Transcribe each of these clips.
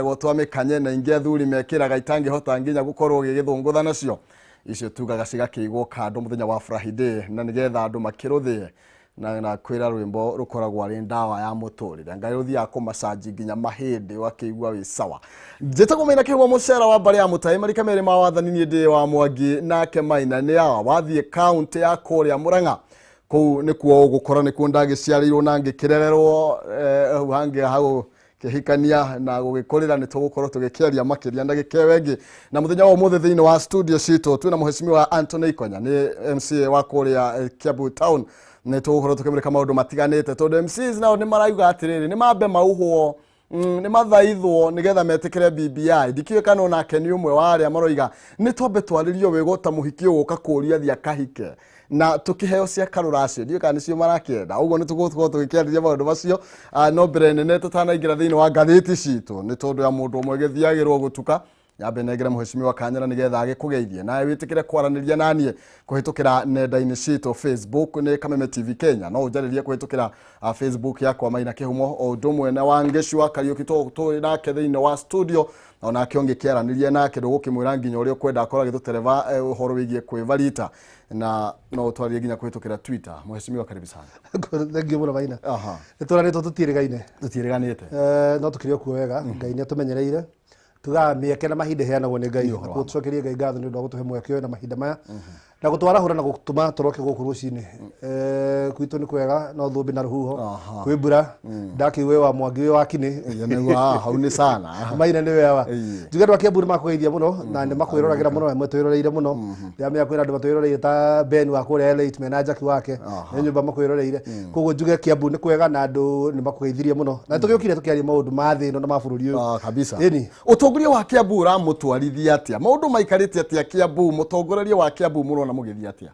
Gotwa mĩkanye na ingĩ athuri mekĩraga itangĩhota nginya gũkorwo gĩgĩthũngũtha nacio icio tugaga cigakĩigwo kando mũthenya wa Friday na nĩgetha andũ makĩrũthĩe na kwĩra rwĩmbo rũkoragwo arĩ ndawa ya mũtũrĩre. Ngai rũthiaga kũmacanji nginya mahĩndĩ ũgakĩigua wĩ sawa. Njĩtagwo Maina Kĩhumo mũcera wa mbarĩ ya Mũtaĩ marika merĩ ma wathani niĩ ndĩ wa Mwangi nake Maina nĩ awa wathiĩ kaũntĩ ya kũrĩa Mũrang'a kũu nĩkuo ũgũkora nĩkuo ndagĩciarĩirwo na ngĩkĩrererwo hau hangĩ hau kĩhikania na gũgĩkũrĩra nĩ tũgũkorwo tũgĩkĩaria makĩria ndagĩka ĩyo ĩngĩ. Na mũthenya wa ũmũthĩ thĩinĩ wa studio citũ twĩna mũhecimiwa Anthony Ikonya nĩ MCA wa kũrĩa Kiambu Town. Nĩ tũgũkorwo tũkĩmũrĩka maũndũ matiganĩte tondũ MCAs nao nĩ marauga atĩrĩrĩ nĩ mambe mauhwo nĩ mathaithwo nĩgetha metĩkĩre BBI. Ndikĩũĩ kana onake nĩ ũmwe wa arĩa maroiga nĩ twambe twarĩrio wĩgo ta mũhiki ũgũka kũũria thiĩ akahike na tukiheo cia karũracio ndiũĩ kana nĩcio marakĩenda. Ũguo nĩ tũgũkorwo tũgĩkĩarĩria maũndũ macio no mbere nene tũtanaingĩra thĩinĩ wa ngathĩti citũ nĩ tondũ ya mũndũ ũmwe gĩthiagĩrwo gũtuka nyambe nengere mũhecimiwa Kanyana nĩgetha agĩkũgeithie nawe wĩtĩkĩre kwaranĩria naniĩ kũhĩtũkĩra nenda-inĩ citũ. Facebook nĩ Kameme TV Kenya, no ũnjarĩrie kũhĩtũkĩra Facebook yakwa Maina Kĩhumo o ũndũ ũmwe na Wangeci wa Kariũki tũrĩ nake thĩinĩ wa studio onake ũngĩkĩaranĩria nake ndũgũkĩmwĩra nginya ũrĩa ũkwenda akorwo agĩtũtereba ũhoro wĩgiĩ kwĩvarita na no ũtwarĩrie nginya kũhĩtũkĩra Twitter. Mũhecimiwa karibu sana. Thank you mũno Maina. Nĩ tũranĩtwo tũtiĩrĩgaine. Tũtiĩrĩganĩte. No tũkĩrĩ o kuo wega, Ngai nĩ atũmenyereire. Tugaga mĩeke na mahinda ĩheanagwo nĩ Ngai. Na koguo tũcokerie Ngai ngatho nĩ ũndũ wa gũtũhe mweke ũyũ na mahinda maya na gũtwarahũra na gũtũma tũroke gũkũ rũcinĩ. Gwitũ nĩ kwega no thũmbĩ na rũhuho kwĩ mbura ndakĩigua wĩ wa Mwangi wĩ wa Kinĩ. Nĩguo hau nĩ sana. Maina nĩ wewa. Njuge andũ a Kiambu nĩ makũgeithia mũno na nĩ makwĩroragĩra mũno na matwĩroreire mũno. Ndĩramenya kwĩna andũ matwĩroreire ta Ben wa kũrĩa L8 mena Jackie wake nĩ nyũmba makwĩroreire. Koguo njuge Kiambu nĩ kwega na andũ nĩ makũgeithirie mũno. Na tũgĩũkire tũkĩaria maũndũ ma thĩ ĩno na ma bũrũri ũyũ. Kabisa. Ĩni. Ũtongoria wa Kiambu ũramũtwarithia atĩa? Maũndũ maikarĩte atĩa Kiambu? Mũtongoreria wa Kiambu mũrona mũgĩthiĩ atĩa?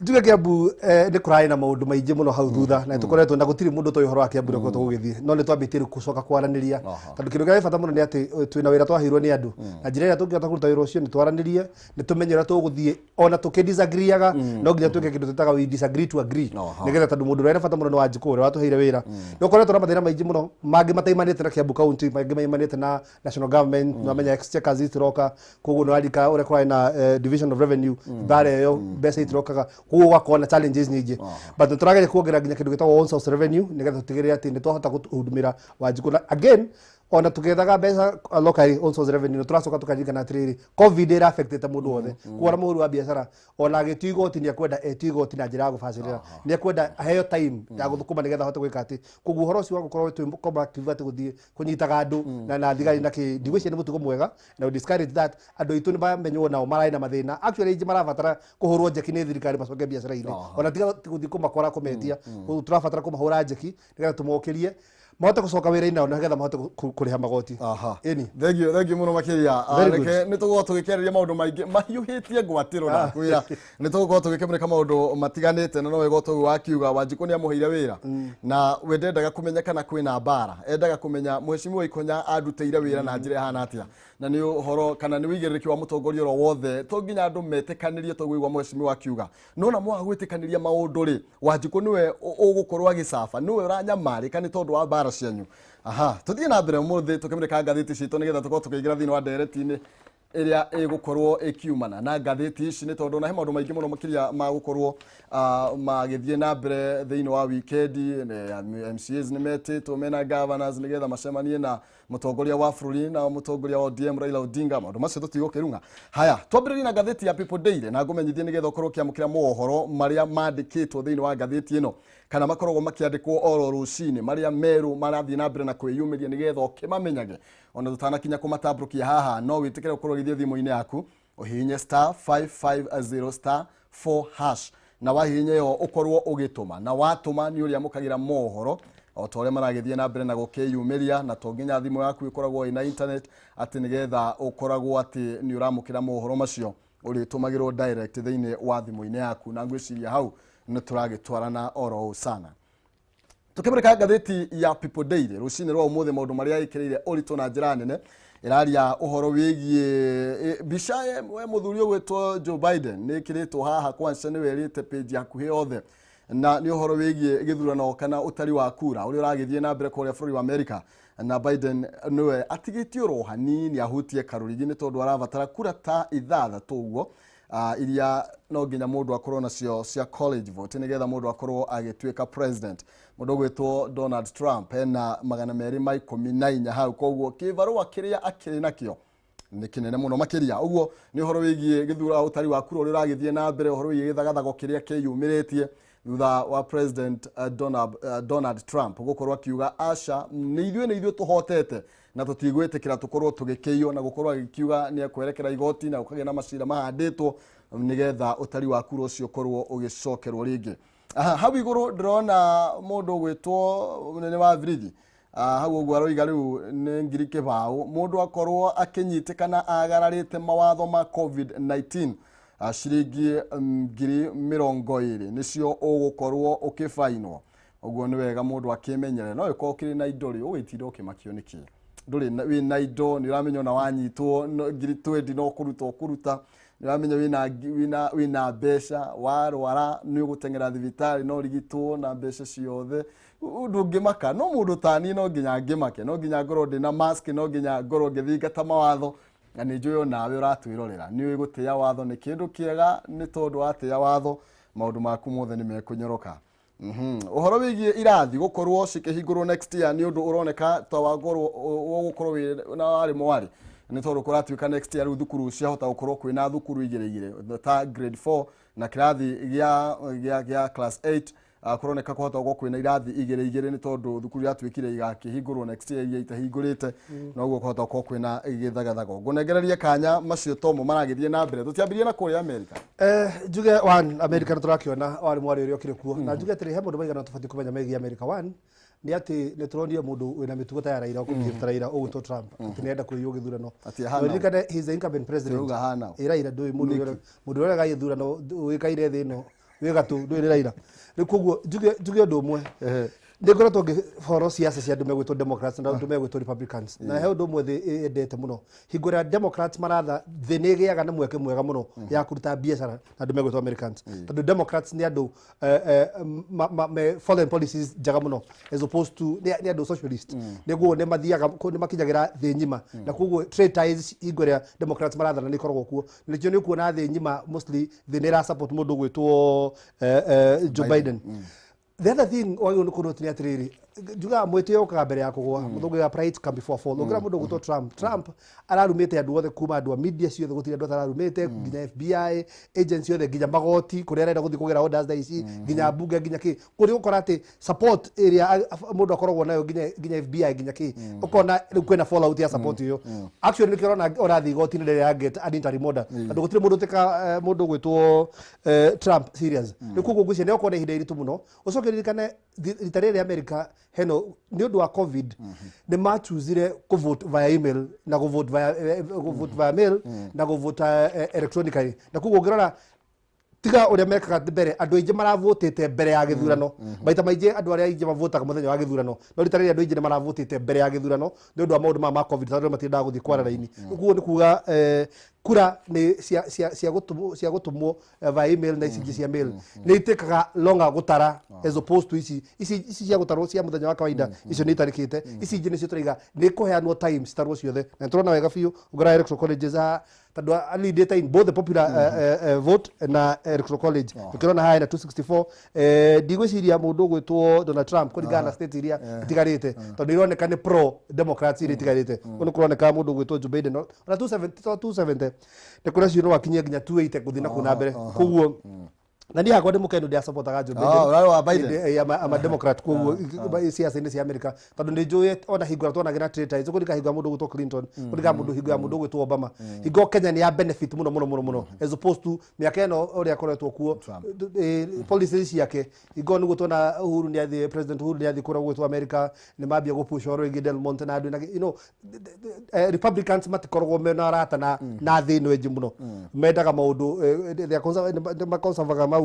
Njuge Kiambu nĩ kũrarĩ na maũndũ maingĩ mũno hau thutha na tũkoretwo na gũtirĩ mũndũ ũtoĩ ũhoro wa Kiambu ũrĩa ũkoretwo gũgĩthiĩ no nĩ twambĩtie rĩu gũcoka kwaranĩria tondũ kĩndũ kĩrĩa gĩ bata mũno nĩ atĩ twĩna wĩra twaheirwo nĩ andũ na njĩra ĩrĩa tũngĩhota kũruta wĩra ũcio nĩ twaranĩrie nĩ tũmenye ũrĩa tũgũthiĩ ona tũkĩ disagreeaga no nginya twĩke kĩndũ twĩtaga we disagree to agree nĩgetha tondũ mũndũ ũrĩa wĩna bata mũno nĩ Wanjikũ ũrĩa watũheire wĩra. Nĩ ũkoretwo na mathĩna maingĩ mũno mangĩ mataimanĩte na Kiambu County mangĩ maimanĩte na national government mm. Nwamenya exchequers itiroka koguo nĩwarika ũrĩa kũrarĩ na division of revenue mbara ĩyo mbeca itirokaga koguo gũgakorwo na challenges nyingĩ but nĩtũrageria kuongerera nginya kĩndũ gĩtagwo own source revenue nĩgetha tũtigĩrĩre atĩ nĩtwahota kũhudumĩra Wanjikũ na again ona tugethaga mbeca locally own source revenue nĩtũracoka tũkaririkana atĩrĩrĩ covid ĩra affectĩte mũndũ wothe koguo ona mũhũri wa biacara ona agĩtio igoti nĩekwenda etio igoti na njĩra ya gũbacĩrĩra nĩekwenda aheo time ya gũthũkũma nĩgetha ahote gwĩka atĩ koguo ũhoro ũcio wa gũkorwo twĩ combative atĩ gũthiĩ kũnyitaga andũ na thigari na kĩ ndigwĩciria nĩ mũtugo mwega na we discourage that. Andũ aitũ nĩ mamenywo nao mararĩ na mathĩna actually aingĩ marabatara kũhũrwo njeki nĩ thirikari macoke biacara-inĩ ona tiga gũthiĩ kũmakora kũmetia koguo tũrabatara kũmahũra njeki nĩgetha tũmokĩrie mahote gũcoka wĩra-inĩ nao nĩgetha mahote kũrĩha magoti. Ĩni. Thank you, thank you mũno makĩria. Very good. Reke nĩ tũgũkorwo tũgĩkĩarĩria maũndũ maingĩ mahiũhĩtie ngwatĩro na kwĩra nĩ tũgũkorwo tũgĩkĩmũrĩka maũndũ matiganĩte na no wega ũtoguo wakiuga Wanjikũ nĩ amũheire wĩra na we ndendaga kũmenya kana kwĩna mbara, endaga kũmenya mũhecimiwa Ikonya andutĩire wĩra na njĩra ĩhana atĩa na nĩ ũhoro kana nĩ ũigĩrĩrĩki wa mũtongoria oro wothe to nginya andũ metĩkanĩrie toguo igua mũhecimiwa akiuga no na mwaga gwĩtĩkanĩria maũndũ rĩ Wanjikũ nĩwe ũgũkorwo agĩcaba nĩwe ũranyamarĩka nĩ tondũ wa mbara cianyu. Aha, tũthiĩ na mbere ũmũthĩ tũkĩmũrĩka ngathĩti citũ nĩgetha tũkorwo tũkĩingĩra thĩinĩ wa ndereti-inĩ ĩrĩa ĩgũkorwo ĩkiumana na ngathĩti ici nĩ tondũ na he maũndũ maingĩ mũno makĩria ma gũkorwo magĩthiĩ na mbere thĩinĩ wa wikendi. MCAs nĩ metĩtwo mena governors nĩgetha macemanie na mũtongoria wa bũrũri na mũtongoria wa ODM Raila Odinga. Maũndũ macio tũtigũkĩrung'a. Haya, twambĩrĩrie na ngathĩti ya People Daily na ngũmenyithie nĩgetha ũkorwo ũkĩamũkĩra mohoro marĩa mandĩkĩtwo thĩinĩ wa ngathĩti ĩno kana makoragwo makĩandĩkwo oro rũcinĩ marĩa merũ marathiĩ na mbere na kwĩyumĩria nĩgetha ũkĩmamenyage ona tũtanakinya kũmatambũrũkia haha. No wĩtĩkĩre gũkorwo ũgĩthiĩ thimũ-inĩ yaku ũhihinye star 550 star 4 hash na wahihinya ĩyo ũkorwo ũgĩtũma na watũma nĩ ũrĩamũkagĩra mohoro o ta ũrĩa maragĩthiĩ na mbere na gũkĩyumĩria na to nginya thimũ yaku ĩkoragwo ĩna internet atĩ nĩgetha ũkoragwo atĩ nĩ ũramũkĩra mohoro macio ũrĩtũmagĩrwo direct thĩinĩ wa thimũ-inĩ yaku na ngwĩciria hau nĩ tũragĩtwarana oro ũũ sana. Tũkĩmũrĩka ngathĩti ya People Daily rũcinĩ rwa ũmũthĩ maũndũ marĩa ĩkĩrĩire ũritũ na njĩra nene ĩraria ũhoro wĩgiĩ mbica ya mũthuri ũgwĩtwo Joe Biden nĩ ĩkĩrĩtwo haha kwanza nĩwe ĩrĩte page hakuhĩ yothe na nĩ ũhoro wĩgiĩ gĩthurano kana ũtari wa kura ũrĩa ũragĩthiĩ na mbere kũrĩa bũrũri wa Amerika. Na Biden nĩwe atigĩtio oro hanini ahutie karũrigi, nĩ tondũ arabatara kura ta 6 ũguo, iria no nginya mũndũ akorwo nacio cia college vote nĩgetha mũndũ akorwo agĩtuĩka president. Mũndũ ũgwĩtwo Donald Trump ena 214 hau, koguo kĩbarũa kĩrĩa akĩrĩ nakĩo nĩ kĩnene mũno makĩria. Ũguo nĩ ũhoro wĩgiĩ gĩthura, ũtari wa kura ũrĩa ũragĩthiĩ na mbere, ũhoro wĩgiĩ gĩthagathago kĩrĩa kĩyumĩrĩtie thutha wa President Donald Trump gũkorwo akiuga aca, nĩ ithuĩ tũhotete na tũtigwĩtĩkĩra tũkorwo tũgĩkĩiywo, na gũkorwo agĩkiuga nĩ ekwerekera igoti na gũkagĩa na macira mahandĩtwo nĩgetha ũtari wa kura ũcio ũkorwo ũgĩcokerwo rĩngĩ. Aha, hau igũrũ ndĩrona mũndũ ũgwĩtwo mũnene wa birithi. Hau ũguo aroiga rĩu nĩ 20,000 mũndũ akorwo akĩnyitĩkana agararĩte mawatho ma COVID-19, ciringi 20,000 nĩcio ũgũkorwo ũkĩbainwo. Ũguo nĩ wega mũndũ akĩmenyere, no ĩkorwo ũkĩrĩ na indo rĩ, ũgĩtinda ũkĩmakio nĩkĩ? Ndũrĩ wĩna indo, nĩ ũramenya ona wanyitwo 20,000 no kũruta ũkũruta. Nĩ ũramenya wĩna mbeca, warwara nĩ ũgũteng'era thibitarĩ no ũrigitwo na mbeca ciothe, ndũngĩmaka. No mũndũ ta niĩ no nginya ngĩmake, no nginya ngorwo ndĩna mask, no nginya ngorwo ngĩthingata mawatho, na nĩ njũĩ onawe ũratwĩrorera nĩ ũĩ gũtĩĩa watho nĩ kĩndũ kĩega, nĩ tondũ watĩĩa watho maũndũ maku mothe nĩ mekũnyoroka. Ũhoro wĩgiĩ irathi gũkorwo cikĩhingũrwo next year nĩ ũndũ ũroneka ta wakorwo ũgũkorwo wĩ na warĩ mwarĩ, nĩ tondũ kũratuĩka next year rĩu thukuru ciahota gũkorwo kwĩna thukuru igĩrĩ igĩrĩ ta grade 4 na kĩrathi gĩa class 8. Kũroneka kũhota gũkorwo kwĩna irathi igĩrĩ igĩrĩ, nĩ tondũ thukuru iratuĩkire igakĩhingũrwo next year iria itahingũrĩte, noguo kũhota gũkorwo kwĩna gĩthagathago. Ngũnengererie kanya macio tomo maragĩthiĩ na mbere. Tũtiambĩrie na kũrĩa Amerika. Njuge one, America nĩ tũrakĩona warĩ mwarĩ ũrĩa ũkĩrĩ kuo, na njuge atĩrĩ, he maũndũ maigana tũbatiĩ kũmenya megiĩ America. One nĩ atĩ nĩ tũronire mũndũ wĩna mĩtugo ta ya Raila, ũkũbehave ta Raila, ũgwĩtwo Trump, atĩ nĩarenda kũiywo gĩthurano. Atĩ ahana ũũ? Ũririkane he is the incumbent president. Ũrauga ahana ũũ? Ĩ Raila ndũĩ mũndũ ũrĩa ũregaga gĩthurano ũĩkaine thĩ ĩno wĩ gatũ, ndũĩ nĩ Raila. Rĩu koguo njuge ũndũ ũmwe, nĩ ngoretwo ngĩboro ciaca cia andũ megwĩtwo Democrats na andũ megwĩtwo Republicans, na he ũndũ ũmwe thĩ yendete mũno. Hingo ĩrĩa Democrats maratha, thĩ nĩ ĩgĩaga na mweke mwega mũno ya kũruta biacara na andũ megwĩtwo Americans, tondũ Democrats nĩ andũ me foreign policies njega mũno as opposed to nĩ andũ socialist, nĩguo nĩ mathiaga nĩ makinyagĩra thĩ ng'ima, na koguo trade ties hingo ĩrĩa Democrats marathana nĩ ikoragwo kuo. Nĩkĩo nĩ ũkuona thĩ ng'ima mostly thĩ nĩ ĩra support mũndũ ũgwĩtwo Joe Biden. The other thing wagĩrĩirwo nĩ kũnote nĩ atĩrĩrĩ, njugaga mwĩtĩo ũkaga mbere ya kũgũa, mũthũngũ ya pride come before fall. Ũngĩra mũndũ ũgwĩtwo Trump ararumĩte andũ othe, kuma andũ a media ciothe, gũtirĩ andũ atararumĩte, nginya FBI agency othe, nginya magoti kũrĩa arenda gũthiĩ kũgĩra orders thaa ici, nginya mbunge, nginya kĩ, kũrĩa ũkora atĩ support ĩrĩa mũndũ akoragwo nayo, nginya FBI, nginya kĩ, ũkona rĩu kwĩna fallout ya support ĩyo. Actually nĩkĩo ũrona ũrathiĩ igoti-inĩ rĩrĩa get an interim order, tondũ gũtirĩ mũndũ ũtĩka mũndũ ũgwĩtwo Trump serious. Rĩu koguo ngwĩciria nĩ ũkorwo na ihinda iritũ mũno. Ũcoke ũririkane rita rĩrĩ America heno nĩ ũndũ wa COVID nĩ machuzire kũvote via email na kũvote via mail na kũvote electronically, na koguo ũngĩrora tiga ũrĩa mekaga mbere, andũ aingĩ maravotĩte mbere ya gĩthurano. Maita maingĩ andũ arĩa aingĩ mavotaga mũthenya wa gĩthurano, no rita rĩrĩ andũ aingĩ nĩ maravotĩte mbere ya gĩthurano nĩ ũndũ wa maũndũ maya ma COVID, tondũ matiendaga gũthiĩ kwara raini. Ũguo nĩ kuga kura nĩ cia gũtũmwo via email na ici ingĩ cia mail nĩ itĩkaga longer gũtara as opposed to ici cia gũtarwo cia mũthenya wa kawaida. Icio nĩ itarĩkĩte, ici ingĩ nĩcio tũraiga nĩ kũheanwo time citarwo ciothe, na nĩ tũrona wega biũ ũngĩrora electoral colleges tondũ leadĩte in both the popular vote na electoral college. Ũkĩrona haha ena 264, ndigwĩciria mũndũ ũgwĩtwo Donald Trump kũringana na state iria itigarĩte, tondũ ironeka nĩ pro Democrats iria itigarĩte. Ũguo nĩ kũroneka mũndũ ũgwĩtwo Joe Biden ona 270 to 270 nĩ kũrĩa cio no akinyie nginya 280 gũthiĩ na kũu na mbere. Koguo na niĩ hakwa ndĩ mũkenu, ndĩasapotaga Joe Biden. Ũrarĩ wa Biden? I'm a Democrat, koguo ciaca-inĩ cia America, tondũ nĩ njũĩ ona hingo ĩrĩa tuonagĩra trade ties, kũringana hingo ya mũndũ ũgwĩtwo Clinton, kũringana mũndũ hingo ya mũndũ ũgwĩtwo Obama, hingo Kenya nĩ ya benefit mũno mũno mũno mũno as opposed to mĩaka ĩno ũrĩa akoretwo kuo, policies ciake. Hingo nĩguo tuona Uhuru nĩ athiĩ, President Uhuru nĩ athiĩ kũrĩa gwĩtwo America, nĩ mambia gũpush ũhoro wĩgiĩ Del Monte na andũ na Republicans matikoragwo mena arata na thĩ ĩno ĩngĩ mũno, mendaga maũndũ they are nĩ maconservaga maũndũ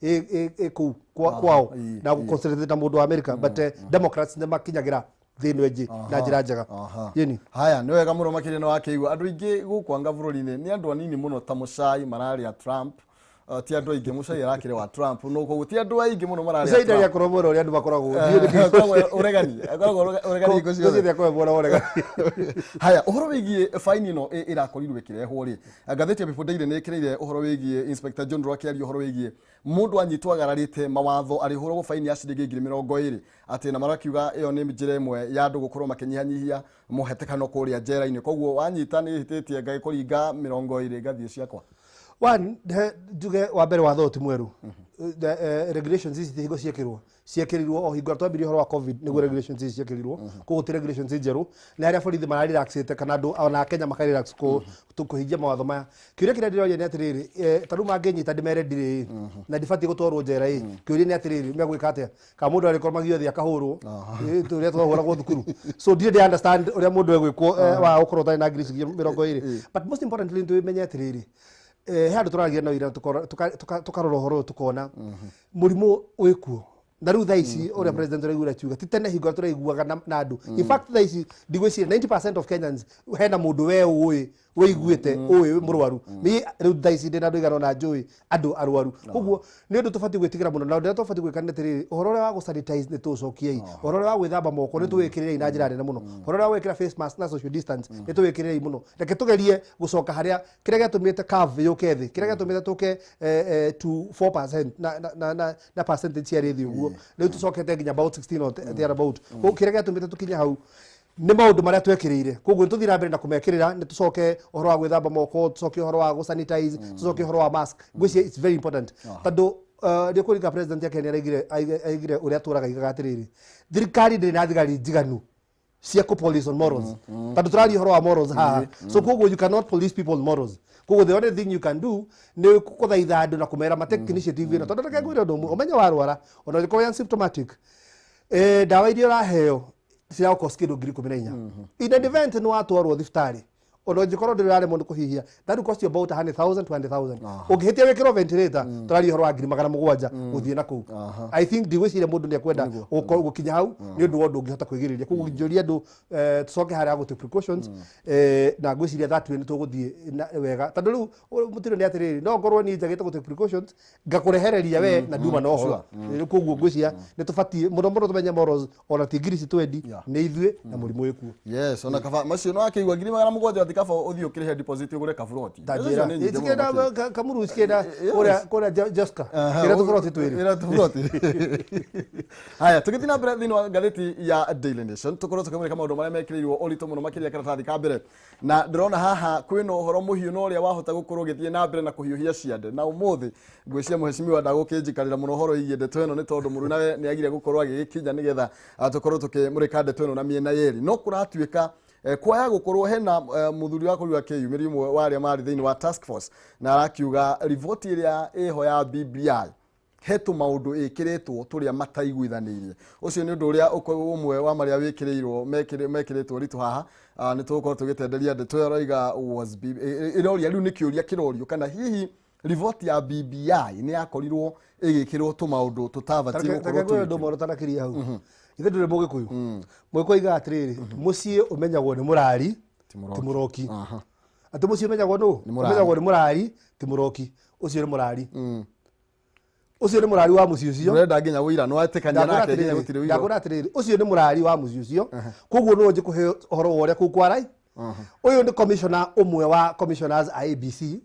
ĩ kũu kwao na gũconcentrate na mũndũ wa America, but Democrats nĩ makinyagĩra thĩ ĩno ĩngĩ na njĩra njega. Yeni. Haya, nĩ wega mũno makĩria. Nĩ wakĩigua andũ aingĩ gũkũ anga bũrũri-inĩ nĩ andũ anini mũno ta mũcai mararĩa Trump. Ti andũ aingĩ, Mũcai arakĩrĩ wa Trump, no koguo ti andũ aingĩ mũno mararĩ a Mũcai ndarĩ Trump. akorwo mwena ũrĩa andũ makoragwo. Akoragwo ũregani, akoragwo ũregani hingo ciothe. Ngwĩciria akoragwo mwena wa ũregani. Haya, ũhoro wĩgiĩ faini ĩno ĩrakorirwo ĩkĩrehwo rĩ, ngathĩti ya People Daily nĩ ĩkĩrĩire ũhoro wĩgiĩ Inspector General akĩaria ũhoro wĩgiĩ mũndũ anyitwo agararĩte mawatho arĩhũragwo faini ya ciringi 20,000, atĩ na marakiuga ĩyo nĩ njĩra ĩmwe ya andũ gũkorwo makĩnyihanyihia mũhetĩkano kũrĩa njera-inĩ. Koguo wanyita nĩ hĩtĩtie ngagĩkũringa 20 ngathiĩ ciakwa. One, njuge wa mbere, watho ũyũ ti mwerũ. The regulations ici ti hingo ciekĩrwo, ciekĩrirwo o hingo twambirie ũhoro wa COVID nĩguo regulations ici ciekĩrirwo. Koguo ti regulations njerũ, nĩ harĩa borithi mararelaxĩte kana andũ ona Kenya makarelax kũhingia mawatho maya. Kĩũria kĩrĩa ndĩroria nĩ atĩrĩrĩ, ta rĩu mangĩnyita ndĩmere ndirĩ na ndibatiĩ gũtwarwo njera ĩ, kĩũria nĩ atĩrĩrĩ, megwĩka atĩa? Kana mũndũ arĩkorwo magio thĩ akahũrwo ũrĩa twahũragwo thukuru? So ndirĩ ndĩ understand ũrĩa mũndũ egwĩkwo wa gũkorwo ũtarĩ na ngiri ciringi 20. But most importantly, nĩtũmenye atĩrĩrĩ, he andũ tũraragia na ira tũkarora ũhoro ũyũ, tũkona mũrimũ wĩkuo na rĩu thaa ici ũrĩa president ũraiguire akiuga ti tene hingo ĩrĩa tũraiguaga na andũ. In fact, thaa ici ndigwĩciria 90% of Kenyans hena mũndũ we ũĩ wĩiguĩte ũĩ mũrwaru. Niĩ rĩu thaa ici ndĩna andũ igana ona njũĩ andũ arwaru. Koguo nĩ ũndũ tũbatiĩ gwĩtigĩra mũno, na ũndũ ũrĩa tũbatiĩ gwĩka nĩ atĩrĩrĩ, ũhoro ũrĩa wa gũ-sanitize nĩ tũũcokiei, ũhoro ũrĩa wa gwĩthamba moko nĩ tũwĩkĩrĩrei na njĩra nene mũno, ũhoro ũrĩa wa gwĩkĩra face mask na social distance nĩ tũwĩkĩrĩrei mũno. Reke tũgerie gũcoka harĩa kĩrĩa gĩatũmĩte curve yũke thĩ, kĩrĩa gĩatũmĩte tũke to 4% na percentage ciarĩ thĩ ũguo, rĩu tũcokete nginya about 16 or there about. Koguo kĩrĩa gĩatũmĩte tũkinye hau nĩ maũndũ marĩa twekĩrĩire. Koguo nĩ tũthiĩ na mbere na kũmekĩrĩra, nĩ tũcoke ũhoro wa gwĩthamba moko, tũcoke ũhoro wa gũ-sanitize, tũcoke ũhoro wa mask. Ngwĩciria it's very important tondũ nĩ ũkũringa president ya Kenya aigire ũrĩa atũraga aigaga atĩrĩrĩ, thirikari ndĩrĩ na thigari njiganu cia kũ police on morals, tondũ tũraria ũhoro wa morals haha. So koguo you cannot police people on morals. Koguo the only thing you can do nĩ kũthaitha andũ na kũmera ma take initiative ĩno, tondũ reke ngwĩre ũndũ ũmwe, ũmenye warwara ona ũngĩkorwo wĩ asymptomatic, ndawa iria ũraheo ciragũcost kĩndũ 14,000. In an event nĩ watwarwo thibitarĩ, ona ũngĩkorwo ndũrĩ ũraremwo nĩ kũhihia, that will cost you about 100,000, 200,000. Ũngĩhĩtia wĩkĩrwo ventilator, tũraria ũhoro wa 700,000 gũthiĩ na kũu. I think ndigwĩciria mũndũ nĩ ekwenda gũkorwo gũkinya hau nĩ ũndũ wa ũndũ ũngĩhota kwĩgirĩrĩria. Koguo njũria andũ, tũcoke harĩa gũtake precautions, na ngwĩciria that way nĩ tũgũthiĩ wega, tondũ rĩu mũtino nĩ atĩrĩrĩ, no ngorwo niĩ njagĩte gũtake precautions ngakũrehereria we na nduma na ũhoro. Rĩu koguo ngwĩciria nĩ tũbatiĩ mũno mũno tũmenye morals, ona ti ngiri ici twendi nĩ ithuĩ na mũrimũ wĩkuo. Yes, ona kaba macio no akĩigua 700,000 atĩ kaba ũthiĩ ũkĩrĩhe deposit ũgũre kaburoti. Tanjĩra Icio nĩ nyingĩ mũno cikĩenda makĩria. Kamuru cikĩenda kũrĩa Joska kĩrĩa tũburoti twĩrĩ. Ĩrĩa tũburoti. Haya, tũgĩthiĩ na mbere thĩinĩ wa ngathĩti ya Daily Nation, tũkorwo tũkĩmũrĩka maũndũ marĩa mekĩrĩirwo ũritũ mũno makĩria karatathi ka mbere, na ndĩrona haha kwĩna ũhoro mũhiũ na ũrĩa wahota gũkorwo ũgĩthiĩ na mbere na kũhiũhia ciande. Na ũmũthĩ ngwĩciria mũhecimiwa ndagũkĩnjikarĩra mũno ũhoro wĩgiĩ ndeto ĩno, nĩ tondũ mũrunawe nĩ agire gũkorwo agĩgĩkinya nĩgetha tũkorwo tũkĩmũrĩka ndeto ĩno na mĩena yerĩ. No kũratuĩka kwaya gũkorwo hena mũthuri wa kũrua akĩyumĩria, ũmwe wa arĩa marĩ thĩinĩ wa task force, na arakiuga riboti ĩrĩa ĩho ya BBI he tũmaũndũ ĩkĩrĩtwo tũrĩa mataiguithanĩirie. Ũcio nĩ ũndũ ũrĩa ũmwe wa marĩa wĩkĩrĩirwo mekĩrĩtwo ũritũ haha. Nĩ tũgũkorwo tũgĩtenderia ndeto ĩyo ĩroiga was ĩroria rĩu nĩ kĩũria kĩrorio kana hihi riboti ya BBI nĩ yakorirwo ĩgĩkĩrwo tũmaũndũ tũtabatiĩ gũkorwo Reke ngwĩre ũndũ tũgĩkĩrwo. ũmwe ũtanakĩria hau. Ithe ndũrĩ mũgĩkũyũ, mũgĩkũyũ aigaga atĩrĩrĩ, mũciĩ ũmenyagwo nĩ mũrari Ti mũroki. ti mũroki. Atĩ mũciĩ ũmenyagwo nũ? Nĩ mũrari. Ũmenyagwo nĩ mũrari ti mũroki. Ũcio nĩ mũrari, ũcio nĩ mũrari wa mũciĩ ũcio. Ũrenda nginya ũira no etĩkania Ndakwĩra nake nginya atĩrĩrĩ, gũtirĩ ũira. Ndakwĩra atĩrĩrĩ, ũcio nĩ mũrari wa mũciĩ ũcio. Koguo no njĩkũhe ũhoro wa ũrĩa kũu kwarai. Ũyũ nĩ commissioner, ũmwe wa commissioners a ABC,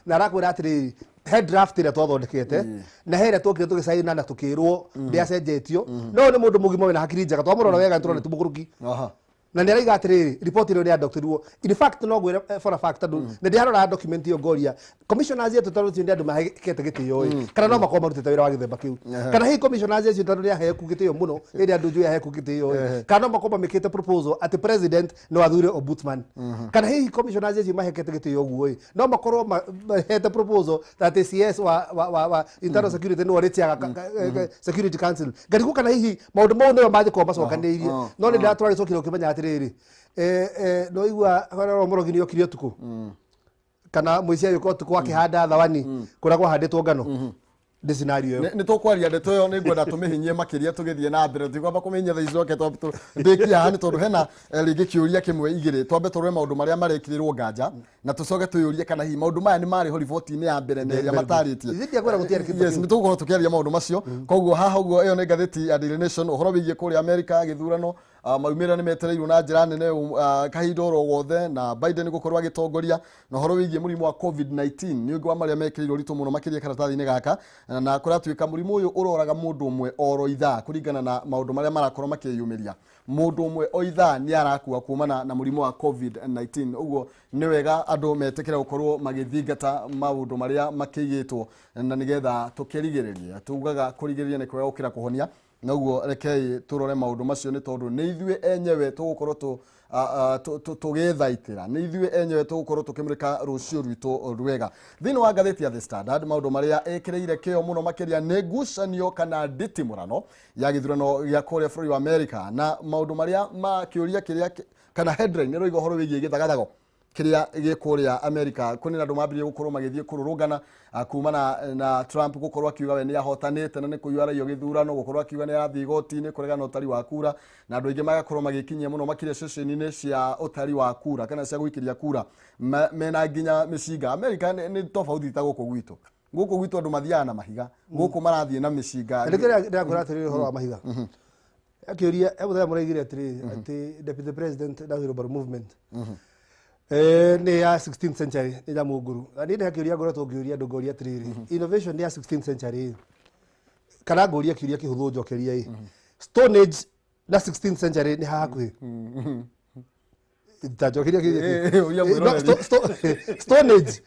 na arakwĩra atĩrĩrĩ, he draft ĩrĩa twathondekete na he ĩrĩa twokire tũgĩcaina na tũkĩrwo ndĩacenjetio. No ũyũ nĩ mũndũ mũgima wĩna hakiri njega, twamũrora wega nĩtũrona ti mũgũrũki. Na nĩ araiga atĩrĩrĩ, report ĩno nĩ adoptirwo. In fact, no ngwĩre for a fact, tondũ nĩ ndĩrarora document ĩyo ngoria commissioners etũ, tondũ ũcio nĩ andũ mahekete gĩtĩo ĩ, kana no makorwo marutĩte wĩra wa gĩthemba kĩu, kana hihi commissioners acio, tondũ nĩ aheku gĩtĩo mũno, ĩrĩa andũ njũĩ aheku gĩtĩo ĩ, kana no makorwo mamĩkĩte proposal atĩ president no athure ombudsman, kana hihi commissioners acio mahekete gĩtĩo ũguo ĩ, no makorwo mahete proposal atĩ CS wa internal security nĩwe ũrĩtiaga security council. Ngarigwo kana hihi maũndũ mau nĩo mangĩkorwo macokanĩrĩirie. No nĩ ndĩratwarĩcokire ũkĩmenya atĩrĩrĩ, no igua harĩa mũrogi nĩ okire ũtukũ kana mũici agĩũka ũtukũ akĩhanda thawani kũrĩa kwahandĩtwo ngano, ndĩ scenario ĩyo. Nĩ tũkwaria ndeto ĩyo, nĩ ngwenda tũmĩhinyie makĩria tũgĩthiĩ na mbere. Tũkwamba kũmĩhinyia thaa ici coke ndĩkie haha, nĩ tondũ hena rĩngĩ kĩũria kĩmwe igĩrĩ. Twambe tũrore maũndũ marĩa marekĩrĩrwo nganja Na tũcoke twĩyũrie kana hihi maũndũ maya nĩ marĩ ho riboti-inĩ ya mbere na ĩrĩa matarĩtie. Ithuĩ ndiakwĩra gũtiarĩ kĩndũ Yes, kĩu. nĩ tũgũkorwo tũkĩaria maũndũ macio. Koguo haha ũguo ĩyo nĩ ngathĩti ya Daily Nation, ũhoro wĩgiĩ kũrĩa America gĩthurano, maumĩrĩra nĩ metereirwo na njĩra nene kahinda oro gothe, na Biden gũkorwo agĩtongoria, na ũhoro wĩgiĩ mũrimũ wa COVID-19 nĩ ũngĩ wa marĩa mekĩrĩirwo ũritũ mũno makĩria karatathi-inĩ gaka, na kũratuĩka mũrimũ ũyũ ũroraga mũndũ ũmwe oro ithaa kũringana na maũndũ marĩa marakorwo makĩyumĩria. Mũndũ ũmwe o ithaa nĩ arakua kumana na mũrimũ wa COVID-19. Ũguo nĩ wega andũ metĩkĩre gũkorwo magĩthingata maũndũ marĩa makĩigĩtwo na nĩgetha tũkĩrigĩrĩrie. Tugaga kũrigĩrĩria nĩ kwega gũkĩra kũhonia, noguo rekei tũrore maũndũ macio nĩ tondũ nĩ ithuĩ enyewe tũgũkorwo tũgĩthaitĩra, nĩ ithuĩ enyewe tũgũkorwo tũkĩmũrĩka rũciũ rwitũ rwega. Thĩinĩ wa ngathĩti ya The Standard, maũndũ marĩa ĩkĩrĩire kĩo mũno makĩria nĩ ngucanio kana nditimũrano ya gĩthurano gĩa kũrĩa bũrũri wa America, na maũndũ marĩa ma kĩũria kĩrĩa kana headline ĩroiga ũhoro wĩgiĩ gĩthagathago kĩrĩa gĩ kũrĩa America. Kũrĩ na andũ mambĩrĩria gũkorwo magĩthiĩ kũrũrũngana kumana na Trump gũkorwo akiuga we nĩ ahotanĩte na nĩ kũiywo araiywo gĩthurano, gũkorwo akiuga nĩ arathiĩ igoti-inĩ kũregana na ũtari wa kura, na andũ aingĩ magakorwo magĩkinyia mũno makĩria ceceni-inĩ cia ũtari wa kura kana cia gũikĩria kura mena nginya mĩcinga. America nĩ tofauti ta gũkũ gwitũ. Gũkũ gwitũ andũ mathiaga na mahiga, gũkũ marathiĩ na mĩcinga. Nĩkĩo ndĩrakwĩra atĩrĩrĩ ũhoro wa mahiga. Akĩũria he mũthenya mũraigire atĩrĩrĩ atĩ deputy president na wheelbarrow movement nĩ ya 16th century, nĩ nyamũ ngũrũ. Na niĩ ndĩrakĩũria, ngoretwo ngĩũria andũ ngoria atĩrĩrĩ, innovation nĩ ya 16th century kana ngũria kĩũria kĩhũthũ njokeria ĩ, Stone Age na 16th century nĩ hakuhĩ? Ta njokeria kĩũria kĩu. Ũria No, mwĩroreri. Stone Age,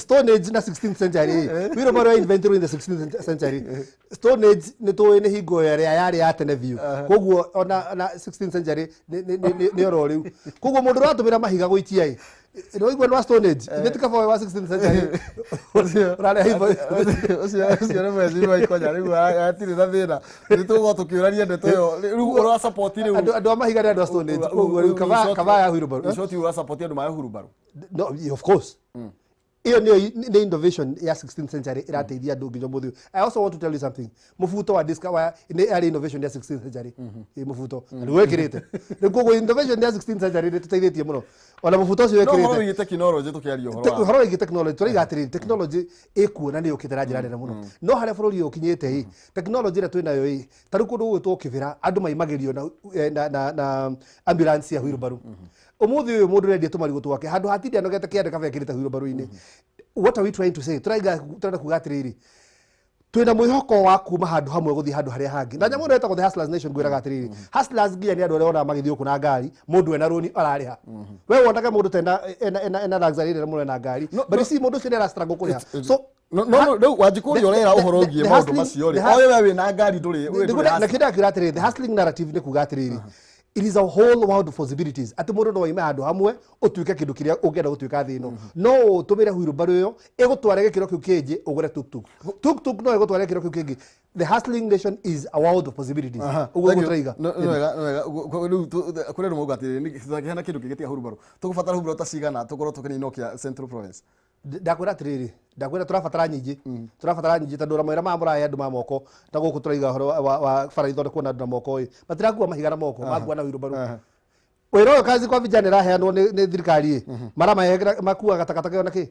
Stone Age na 16th century, wheelbarrow invented in the 16th century. Stone Age nĩ tũĩ nĩ hingo ĩrĩa yarĩ ya tene biũ, koguo ona na 16th century nĩ oro rĩu. Koguo mũndũ ũratũmĩra mahiga gũikia ĩ, nĩ waigua nĩ wa Stone Age, ithe ti kaba wa 16th century ũrarehe Ũcio nĩ mweci wa ikonya rĩu hatirĩ na thĩna, nĩ tũgũkorwo tũkĩũrania ndeto ĩyo rĩu ũra support rĩu. Andũ a mahiga nĩ andũ a Stone Age, koguo rĩu kaba ya wheelbarrow. Short, ũra support andũ maya hurumbarũ? No, of course ĩyo nĩyo nĩ innovation ya 16th century ĩrateithia andũ nginya ũmũthĩ ũyũ. I also want to tell you something. Mũbuto wa disc wa nĩ arĩ innovation ya 16th century. Ĩ mũbuto na nĩguo wĩkĩrĩte rĩu. Koguo innovation ya 16th century nĩ tũteithĩtie mũno, ona mũbuto ũcio No ũhoro wĩkĩrĩte. wĩgiĩ tekinoronjĩ tũkĩaria ũhoro wa Ũhoro wĩgiĩ technology, tũraiga atĩrĩrĩ, technology ĩkuo na nĩ yũkĩte na njĩra nene mũno, no harĩa bũrũri ũyũ ũkinyĩte ĩ, technology ĩrĩa twĩnayo ĩ, ta rĩu kũndũ gũgwĩtwo Kĩbĩra andũ maimagĩrio na ambulance ya wheelbarrow. Ũmũthĩ ũyũ mũndũ ũrendia tũmarigũ twake handũ hatinde anogete kĩande kaba ekĩrĩte wheelbarrow-inĩ. What are we trying to say? Tũraiga, tũrenda kuga atĩrĩrĩ, twĩna mwĩhoko wa kuma handũ hamwe gũthiĩ handũ harĩa hangĩ. Na nyamũ ĩno ĩtagwo the Hustlers Nation, ngwĩraga atĩrĩrĩ, hustlers nginya nĩ andũ arĩa wonaga magĩthiĩ gũkũ na ngari, mũndũ ena rũni ararĩha. We wonaga mũndũ ta ena luxury nene mũno, ena ngari, but you see mũndũ ũcio nĩ ara struggle kũrĩha, so No, rĩu Wanjikũ, ũrĩa ũrera ũhoro ũgiĩ maũndũ macio rĩ, oĩ we wĩna ngari ndũrĩ we ndũrĩ Na kĩndũ akĩra atĩrĩrĩ, the hustling narrative nĩ kuga atĩrĩrĩ, it is a whole world of possibilities, atĩ mũndũ no oime handũ hamwe ũtuĩke kĩndũ kĩrĩa ũngĩenda gũtuĩka thĩ ĩno. No ũtũmĩre wheelbarrow ĩyo ĩgũtware gĩkĩro kĩu kĩngĩ, ũgũre tuktuk. Tuktuk no ĩgũtware gĩkĩro kĩu kĩngĩ. The hustling nation is a world of possibilities. Ũguo nĩguo tũraiga. Nĩ wega, nĩ wega. Rĩu kũrĩ andũ mauga atĩrĩrĩ, tũngĩheana kĩndũ kĩngĩ tiga hurumbarũ, tũgũbatara hurumbarũ ta cigana tũkorwo tũkĩninũkia Central Province? Ndakwĩra atĩrĩrĩ, ndakwĩra tũrabatara nyingĩ, tũrabatara nyingĩ, tondũ ona mawĩra maya mũrahe andũ ma moko na gũkũ tũraiga ũhoro wa bara ithondekwo na andũ na moko ĩ, matirakua mahiga na moko, makua na wheelbarrow. Wĩra ũyũ kazi kwa vijana ĩraheanwo nĩ thirikari ĩ, maramahengera makuaga takataka ĩyo na kĩ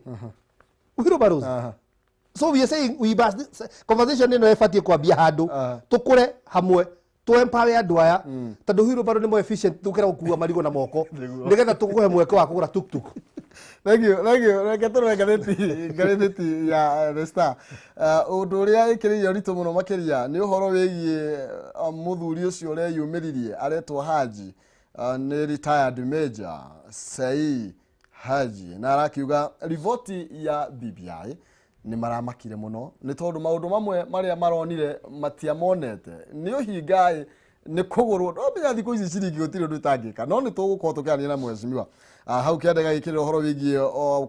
wheelbarrows. So we are saying we must, conversation ĩno ĩbatiĩ kwambia handũ tũkũre hamwe, tũ empower andũ aya, tondũ wheelbarrow nĩ more efficient gũkĩra gũkua marigũ na moko, nĩgetha tũkũhe mweke wa kũgũra tuktuk. Thank you, thank you. Reke tũrore ngathĩti ya The Star. Ũndũ ũrĩa ĩkĩrĩire ũritũ mũno makĩria nĩ ũhoro wĩgiĩ mũthuri ũcio ũreyumĩririe aretwo Haji, nĩ retired major Sei Haji, na arakiuga riboti ya BBI nĩ maramakire mũno nĩ tondũ maũndũ mamwe marĩa maronire matiamonete, nĩ ũhinga, nĩ kũgũrwo. Ndamenya thikũ ici ciringi gũtirĩ ũndũ itangĩka, no nĩ tũgũkorwo tũkĩaria na mheshimiwa. Hau kĩanda gagĩkĩrĩra ũhoro wĩgiĩ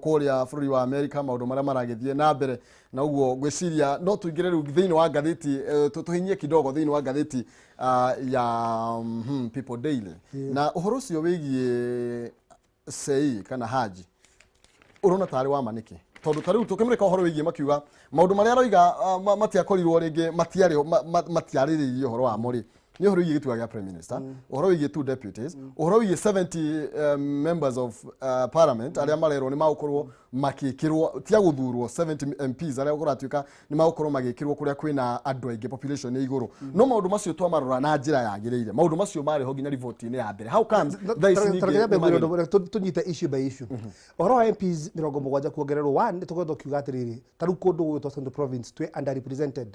kũrĩa bũrũri wa Amerika, maũndũ marĩa maragĩthiĩ na mbere. Na ũguo ngwĩciria no tũingĩre rĩu thĩinĩ wa ngathĩti, tũhinyie kidogo thĩinĩ wa ngathĩti ya People Daily, na ũhoro ũcio wĩgiĩ Sei kana Haji ũrona tarĩ wa ma nĩkĩ? Tondũ ta rĩu tũkĩmũrĩka ũhoro wĩgiĩ makiuga maũndũ marĩa aroiga matiakorirwo rĩngĩ matiarĩ matiarĩrĩirie ũhoro wamo rĩ, Nĩ ũhoro wĩgiĩ gĩturwa gĩa prime minister, ũhoro wĩgiĩ two deputies, ũhoro wĩgiĩ 70 members of parliament arĩa marerwo nĩ magũkorwo magĩkĩrwo, tia gũthurwo, 70 MPs arĩa kũratuĩka nĩ magũkorwo magĩkĩrwo kũrĩa kwĩna andũ aingĩ, population nĩ igũrũ. No maũndũ macio twamarora na njĩra yagĩrĩire, maũndũ macio marĩ ho nginya riboti-inĩ ya mbere. How comes thaa ici ningĩ nĩ magĩrĩire? Tũnyite issue by issue. Ũhoro wa MPs 70 kuongererwo one, nĩ tũkoretwo kiuga atĩrĩrĩ, ta rĩu kũndũ gũgwĩtwo Central Province twĩ underrepresented.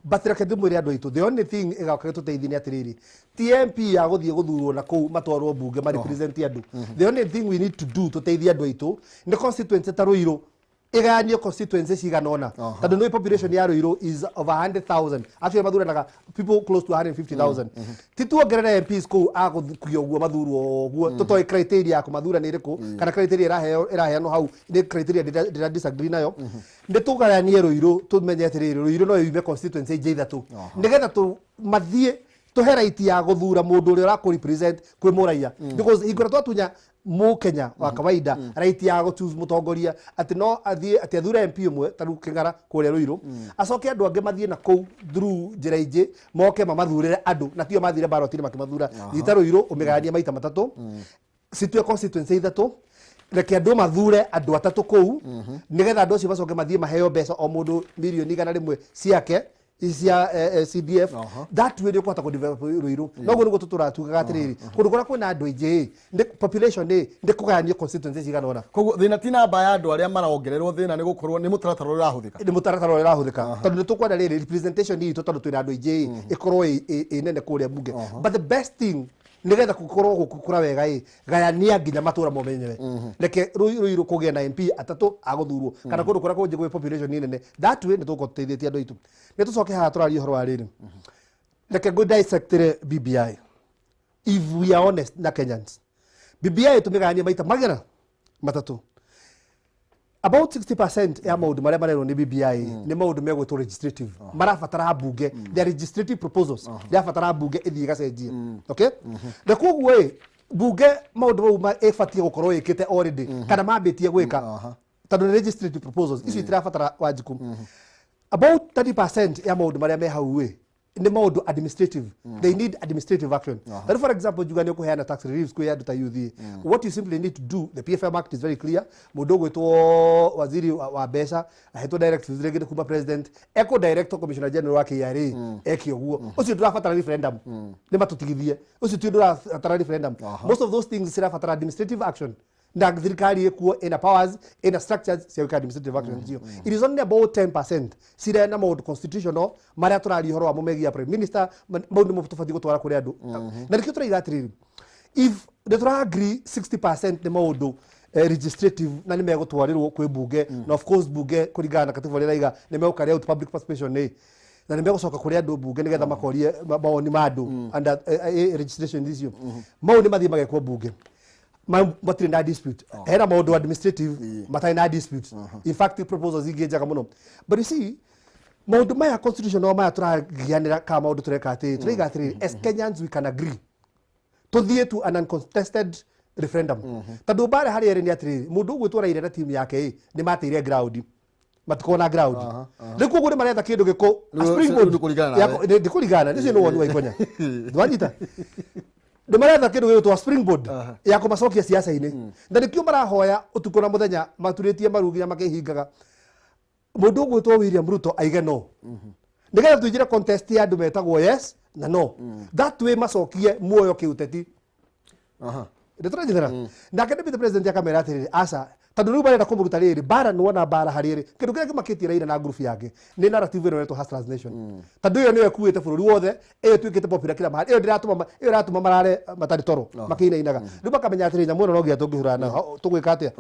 But reke ndĩmwĩre andũ aitũ, the only thing ĩgoka gĩtũteithie nĩ atĩrĩrĩ, ti MP ya gũthiĩ gũthurwo na kũu matwarwo mbunge ma represent andũ. The only thing we need to do tũteithie andũ aitũ nĩ constituency ta Ruiru ĩgayanio constituency cigana ũna, tondũ nĩ population ya Ruiru is over 100,000. Actually mathuranaga people close to 150,000. Ti tuongerere MPs kũu agũkuia ũguo mathurwo ũguo tũtoĩ criteria ya kũmathura nĩ ĩrĩkũ, kana criteria ĩraheo ĩraheanwo hau nĩ criteria ndĩra disagree nayo. Nĩ tũgayanie Ruiru, tũmenye atĩrĩrĩ, Ruiru no yume constituency ingĩ ithatũ, nĩgetha tũ mathiĩ tũhe right ya gũthura mũndũ ũrĩa ũrakũ represent kwĩ mũraia, because hingo ĩrĩa twatunya mũkenya wa kawaida right ya gũ choose mũtongoria, atĩ no athiĩ atĩ athure MP ũmwe ta rĩu Kĩng'ara kũrĩa Ruiru, acoke andũ angĩ mathiĩ na kũu through njĩra ingĩ moke mamathurĩre andũ, na tio mathire ballot-inĩ makĩmathura. Nyita Ruiru ũmĩgayanie maita matatũ, citue constituency ithatũ, reke andũ mathure andũ atatũ kũu, nĩgetha andũ acio macoke mathiĩ maheo mbeca o mũndũ mirioni 100 ciake cia CDF. That way nĩ ũkũhota kũ develop Ruiru. Noguo nĩguo tũtũratugaga atĩrĩrĩ, kũndũ kũrĩa kwĩna andũ aingĩ ĩ, nĩ population ĩ, nĩ kũgayanio constituency cigana ũna. Koguo thĩna ti namba ya andũ arĩa marongererwo, thĩna nĩ gũkorwo nĩ mũtaratara ũrĩa ũrahũthĩka. Nĩ mũtaratara ũrĩa ũrahũthĩka, tondũ nĩ tũkwenda rĩrĩ representation itũ, tondũ twĩna andũ aingĩ ĩ, ĩkorwo ĩ nene kũrĩa mbunge. But the best thing nĩgetha gũkorwo gũkũra wega ĩ, gayania nginya matũra mo menyewe. Reke Ruiru kũgĩe na MP atatũ agũthurwo, kana kũndũ kũrĩa kũngĩ gwĩ population nene. That way nĩ tũgũkorwo tũteithĩtie andũ aitũ. Nĩ tũcoke haha tũraria ũhoro wa rĩrĩ, reke ngũ dissectĩre BBI. If we are honest na Kenyans, BBI tũmĩgayanie maita magana matatũ. About 60% ya maũndũ marĩa marerwo nĩ BBI nĩ maũndũ megwĩtwo legislative, marabatara mbunge. They are legislative proposals, irabatara mbunge ĩthiĩ ĩgacenjie. Okay, na koguo ĩ mbunge maũndũ mau ĩbatiĩ gũkorwo ĩkĩte already kana mambĩtie gwĩka, tondũ nĩ legislative proposals icio itirabatara Wanjikũ. About 30% ya maũndũ marĩa me hau ĩ nĩ maũndũ administrative, they need administrative action. Tarĩu for example, njuga nĩ ũkũheana tax reliefs kwĩ andũ ta youth ĩ. What you simply need to do, the PFM Act is very clear. Mũndũ ũgwĩtwo waziri wa mbeca ahetwo directives rĩngĩ nĩ kuma president, ekũ direct commissioner general wa KRA eke ũguo. Ũcio ndũrabatara referendum, nĩ matũtigithie, ũcio ti ũndũ ũrabatara referendum. Most of those things cirabatara administrative action, na thirikari ĩkuo, ĩna powers, ĩna structures cia gwĩka administrative action icio. It is only about 10% cirĩ na maũndũ constitutional marĩa tũraria ũhoro wamo megiĩ prime minister. Mau nĩmo tũbatiĩ gũtwara kũrĩ andũ, na nĩkĩo tũraiga atĩrĩrĩ, if nĩ tũra agree 60% nĩ maũndũ legislative na nĩ megũtwarĩrwo kwĩ mbunge, na of course mbunge kũringana na katiba ũrĩa ĩraiga nĩ megũ carry out public participation nĩ na nĩ megũcoka kũrĩ andũ mbunge nĩgetha makorie mawoni ma andũ under legislation icio, mau nĩ mathiĩ magekwo mbunge. Matirĩ na dispute. Hena maũndũ administrative matarĩ na dispute, in fact proposals ingĩ njega mũno. But you see, maũndũ maya constitutional maya tũragianĩra kana maũndũ tũreka atĩrĩ, tũraiga atĩrĩrĩ, as Kenyans we can agree tũthiĩ to an uncontested referendum, tondũ mbara harĩa ĩrĩ nĩ atĩrĩrĩ, mũndũ ũgwĩtwo Raila na timu yake ĩ nĩ mateire ground, matikona ground. Rĩu koguo nĩ maretha kĩndũ gĩkũ a Rĩu springboard. rĩu nĩkũringana nawe. Ndikũringana nĩcio nĩ woni wa Ikonya ndwanyita. Nĩ maretha kĩndũ gĩgwĩtwo springboard ya kũmacokia siasa-inĩ, na nĩkĩo marahoya ũtukũ na mũthenya maturĩtie maru nginya makĩhingaga mũndũ ũgwĩtwo William Ruto aige no, nĩgetha tũingĩre contest ya andũ metagwo yes na no. That way macokie muoyo kĩũteti. Nĩtũranyitana nake deputy president akamera atĩrĩrĩ, aca, tondũ rĩu marenda kũmũruta rĩrĩ mbara. Nĩwona mbara harĩ ĩrĩ, kĩndũ kĩrĩa kĩmakĩtie Raila na group yake nĩ narrative ĩno ĩretwo Hustlers Nation, tondũ ĩyo nĩyo ĩkuĩte bũrũri wothe, ĩyo ĩtuĩkĩte popular kila mahali, ĩyo ndĩratũma ĩyo ĩratũma marare matarĩ toro makĩinainaga. Rĩu makamenya atĩrĩ, nyamũ ĩno no nginya tũngĩhũrana nayo. Tũgwĩka atĩa?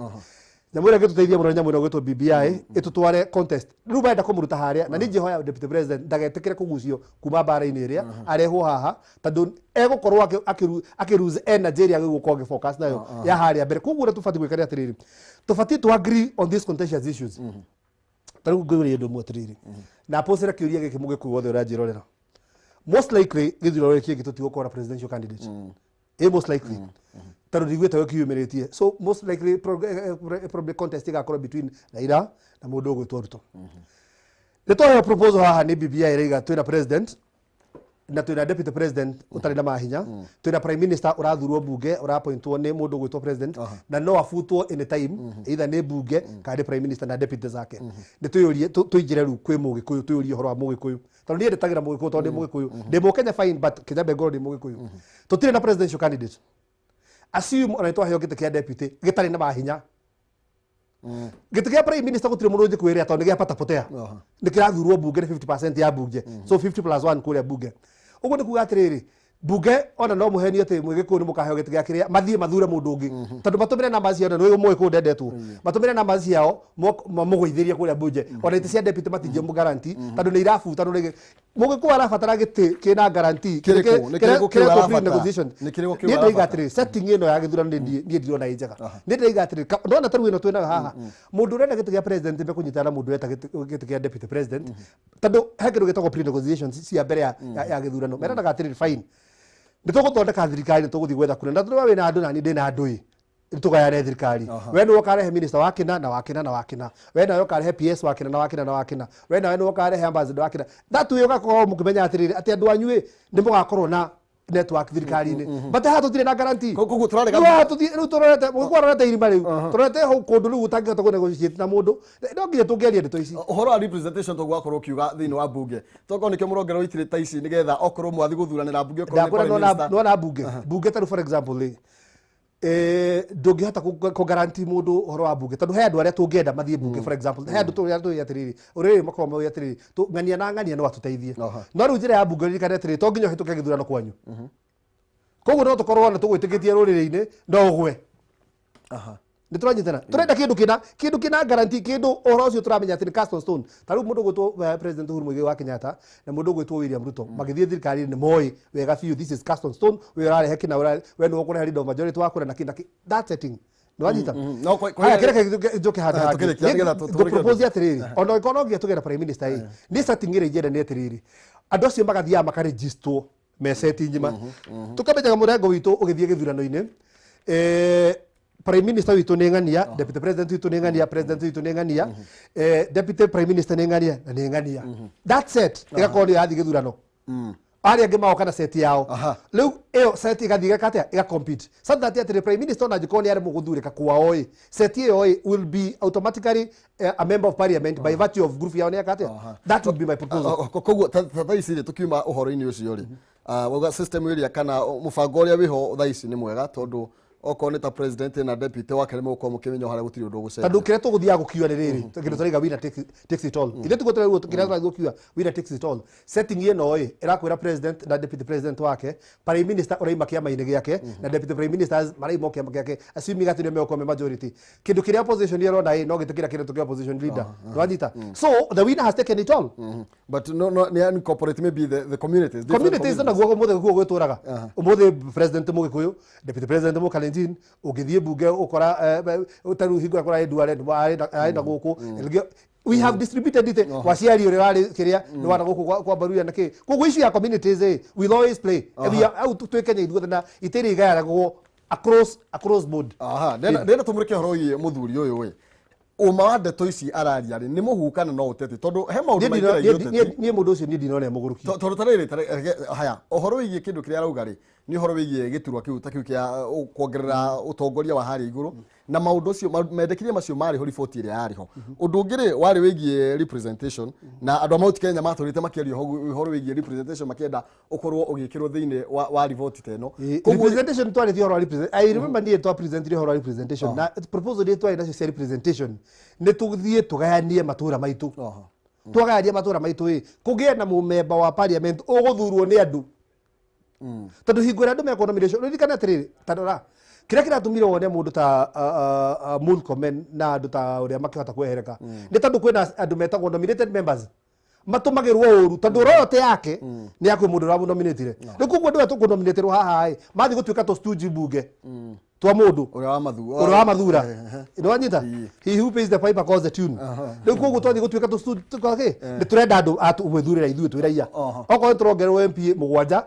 Nyamũ ĩrĩa ĩngĩtũteithia mũno nĩ nyamũ ĩno ĩgwĩtwo BBI ĩtũtware contest. Rĩu marenda kũmũruta harĩa, na niĩ njĩhoya deputy president ndagetĩkĩre kũgucio kuma mbara-inĩ ĩrĩa arehwo haha, tondũ egũkorwo akĩ lose energy ĩrĩa agĩgũkorwo agĩ focus nayo ya harĩa mbere. Koguo ũrĩa tũbatiĩ gwĩka nĩ atĩrĩrĩ, tũbatiĩ to agree on these contentious issues. Ta rĩu ngwĩrie ũndũ ũmwe atĩrĩrĩ, na pocere kĩũria gĩkĩ, mũgĩkũyũ wothe ũranjĩrorera, most likely gĩthurano gĩkĩ kĩngĩ tũtigũkorwo na presidential candidate ĩ, most likely, tondũ ndiguĩte gĩkiumĩrĩtie. So most likely probably contest ĩgakorwo between Raila na mũndũ ũgwĩtwo Ruto. Nĩ twaheo proposal haha nĩ BBI ĩraiga twĩna president Na twina deputy president utari na mahinya, twina prime minister urathurwo bunge, urapointwo ni mundu gwitwo president, na no abutwo anytime either ni bunge kana ni prime minister na deputy zake. Ni twiyurie, tuingire riu kwi Mugikuyu, twiyurie uhoro wa Mugikuyu, tondu nie ndetagira Mugikuyu tondu ndi Mugikuyu. Ndi Mukenya, fine, but Kenya ngoro ndi Mugikuyu. Tutire na presidential candidate. Assume ona twaheo gĩtĩ kĩa deputy gĩtarĩ na mahinya, gĩtĩ kĩa prime minister gũtirĩ mũndũ ũngĩkwĩrĩra tondũ nĩ gĩa patapotea. Nĩ kĩrathurwo bunge nĩ 50% ya bunge, so 50 plus 1 kũrĩa bunge. Ũguo nĩ kuga atĩrĩrĩ, bunge ona no mũhenio atĩ Mũgĩkũyũ nĩ mũkaheo gĩtĩ gĩa kĩrĩa, mathiĩ mathure mũndũ ũngĩ, tondũ matũmĩre namba ciao, na nĩ Mũgĩkũyũ ndendetwo, matũmĩre namba ciao mamũgũithĩrie kũrĩa bunge. Ona itĩ cia deputy matingĩmũ guarantee tondũ nĩ irabutanwo rĩngĩ. Mũgĩkũyũ arabatara gĩtĩ kĩna guarantee. Kĩrĩkũ? Nĩ kĩrĩkũ kĩu kĩretwo arabatara? pre-negotiation. Nĩ kĩrĩkũ kĩu Niĩ ndĩraiga arabatara? atĩrĩrĩ, setting ĩno ya gĩthurano niĩ ndirona ĩ njega. Niĩ ndĩraiga atĩrĩrĩ, ndona ta rĩu ĩno twĩnayo haha, mũndũ ũrenda gĩtĩ kĩa president mekũnyitana na mũndũ ũrenda gĩtĩ kĩa deputy president, tondũ he kĩndũ gĩtagwo pre-negotiations cia mbere ya gĩthurano. Meranaga atĩrĩrĩ, fine, nĩ tũgũthondeka thirikari, nĩ tũgũthiĩ gwetha kura, na tondũ we wĩna andũ na niĩ ndĩna andũ ĩ, tũgayane thirikari. We nĩwe ũkarehe minister wa kĩna na wa kĩna na wa kĩna, we nawe ũkarehe PS wa kĩna na wa kĩna na wa kĩna, we nawe nĩwe ũkarehe ambassador wa kĩna. That way ũgakorwo mũkĩmenya atĩrĩrĩ, atĩ andũ anyu ĩ nĩ mũgakorwo na network thirikari-inĩ, but haha tũtirĩ na guarantee. Koguo tũrarega. Rĩu haha rĩu tũrorete mũgĩkũyũ arorete irima, rĩu tũrorete hau kũndũ rĩu ũtangĩhota kũ negotiate na mũndũ. No nginya tũngĩaria ndeto ici. Ũhoro wa representation toguo wakorwo ũkiuga thĩinĩ wa bunge, tokorwo nĩkĩo mũrongererwo itĩrĩ ta ici, nĩgetha okorwo mwathi gũthuranĩra bunge, okorwo nĩ Ndakwĩra prime minister. Nona bunge tarĩu, for example rĩ, ndũngĩhota kũ guarantee mũndũ ũhoro wa bunge, tondũ he andũ arĩa tũngĩenda mathiĩ bunge. For example, he andũ tũrĩa tũĩ atĩrĩrĩ, ũrĩrĩ makoragwo moĩ atĩrĩrĩ, ng'ania na ng'ania no atũteithie. No rĩu njĩra ya bunge, ririkane atĩrĩrĩ, to nginya ũhĩtũke gĩthurano kwanyu. Koguo no tũkorwo na tũgwĩtĩkĩtie rũrĩrĩ-inĩ no ũgwe. Nĩ tũranyitana? Tũrenda kĩndũ kĩna guarantee, kĩndũ ũhoro ũcio tũramenya atĩ nĩ cast on stone. Ta rĩu mũndũ ũgwĩtwo President Uhuru Muigai wa Kenyatta na mũndũ ũgwĩtwo William Ruto magĩthiĩ thirikari-inĩ, nĩ moĩ wega biũ this is cast on stone. We ũrarehe kĩna, we nĩwe ũkũrehe leader of majority wa kũrĩa na kĩ na kĩ, that setting nĩ wanyita? No, kwa Haya, kĩreke njoke handũ Ah, hangĩ. tũkĩrĩkia, nĩgetha Ngũ-propose atĩrĩrĩ, ona angĩkorwo no nginya tũgĩe na prime minister ĩ, nĩ setting ĩrĩa ingĩenda nĩ atĩrĩrĩ, andũ acio magathiaga makarejistwo meceti ng'ima, tũkamenyaga mũrengo witũ ũgĩthiĩ gĩthurano-inĩ, prime minister witũ nĩ ng'ania, deputy president witũ nĩ ng'ania, president witũ nĩ ng'ania, deputy prime minister nĩ ng'ania na nĩ ng'ania. That set ĩgakorwo nĩyo yathiĩ gĩthurano. Arĩa angĩ magoka na set yao. Rĩu ĩyo set ĩgathiĩ ĩgeka atĩa? Ĩga compete, so that atĩrĩ, prime minister ona angĩkorwo nĩ aremwo gũthurĩka kwao ĩ, set ĩyo ĩ will be automatically a member of parliament by virtue of group yao nĩ eka atĩa. That would be my proposal. Koguo ta thaa ici rĩ, tũkiuma ũhoro-inĩ ũcio rĩ, wauga system ĩrĩa kana mũbango ũrĩa wĩho thaa ici nĩ mwega, tondũ okorwo nĩ ta president na deputy wake nĩ mũgũkorwo mũkĩmenya harĩa gũtirĩ ũndũ ũgũcenjia. Tondũ kĩrĩa tũgũthiaga gũkiua nĩ rĩrĩ, kĩndũ tũraiga, winner takes it all. Ithuĩ tiguo tũraigua kĩrĩa tũrathiĩ gũkiua, winner takes it all. Setting ĩno ĩ ĩrakwĩra president na deputy president wake, prime minister ũraima kĩama-inĩ gĩake na deputy prime ministers maraima o kĩama gĩake, assuming atĩ nĩo megũkorwo me majority. Kĩndũ kĩrĩa opposition ĩrona ĩ no gĩtĩ kĩrĩa kĩretwo kĩa opposition leader, nĩwanyita? So the winner has taken it all. But no nĩ incorporate maybe the communities, different. Communities naguo ũmũthĩ guo gwĩtũraga ũmũthĩ, president Mũgĩkũyũ, deputy president Mũkalenjin, ũngĩthiĩ mbunge ũkora ta rĩu hingo ĩrĩa kũrarĩ Duale arĩ na gũkũ. We have distributed it. Waciari ũrĩa warĩ kĩrĩa nĩ wana gũkũ kwa Baruya na kĩ. Koguo issue ya communities will always play. We are au twĩ Kenya ithuothe na itĩrĩ igayagwo across board. Aha, ndenda tũmũrĩke ũhoro wĩgiĩ mũthuri ũyũ ĩ, ũma wa ndeto ici araria rĩ, nĩ mũhu kana no ũteti? Tondũ he maũndũ Niĩ maingĩragia ũteti. Niĩ mũndũ ũcio niĩ ndinona e mũgũrũki. Tondũ ta rĩrĩ, haya, ũhoro wĩgiĩ kĩndũ kĩrĩa arauga rĩ, nĩ ũhoro wĩgiĩ gĩturwa kĩu ta kĩu kĩa kuongerera ũtongoria wa harĩa igũrũ na maũndũ ũcio mendekithia macio marĩ ho riboti ĩrĩa yarĩ ho. Ũndũ ũngĩ rĩ, warĩ wĩgiĩ representation, na andũ a Mount Kenya matũrĩte makĩaria ũhoro wĩgiĩ representation, makĩenda ũkorwo ũgĩkĩrwo thĩinĩ wa riboti ta ĩno. Representation, twarĩtie ũhoro wa represent. I remember niĩ twa presentire ũhoro wa representation, na proposal iria twarĩ nacio cia representation nĩ tũthiĩ tũgayanie matũra maitũ. Twagayania matũra maitũ ĩ, kũgĩe na mũmemba wa parliament ũgũthurwo nĩ andũ, tondũ hingo ĩrĩa andũ mekwo nomination, ririkana atĩrĩrĩ, ta rora kĩrĩa kĩratũmire wone mũndũ ta Murkomen na andũ ta ũrĩa makĩhota kwehereka, nĩ tondũ kwĩna andũ metagwo nominated members matũmagĩrwo ũru, tondũ royalty yake nĩ ya kwĩ mũndũ ũrĩa mũnominĩtire. Rĩu koguo andũ aya tũkũnominĩtĩrwo haha ĩ mathiĩ gũtuĩka tũ stooge bunge twa mũndũ ũrĩa wa mathura. Ũrĩa wa mathura, nĩ wanyita? He who pays the piper calls the tune. Rĩu koguo twathiĩ gũtuĩka tũ stooge kĩ, nĩ tũrenda andũ a gwĩthurĩra ithuĩ twĩ raia. Okorwo nĩ tũrongererwo MP mũgwanja.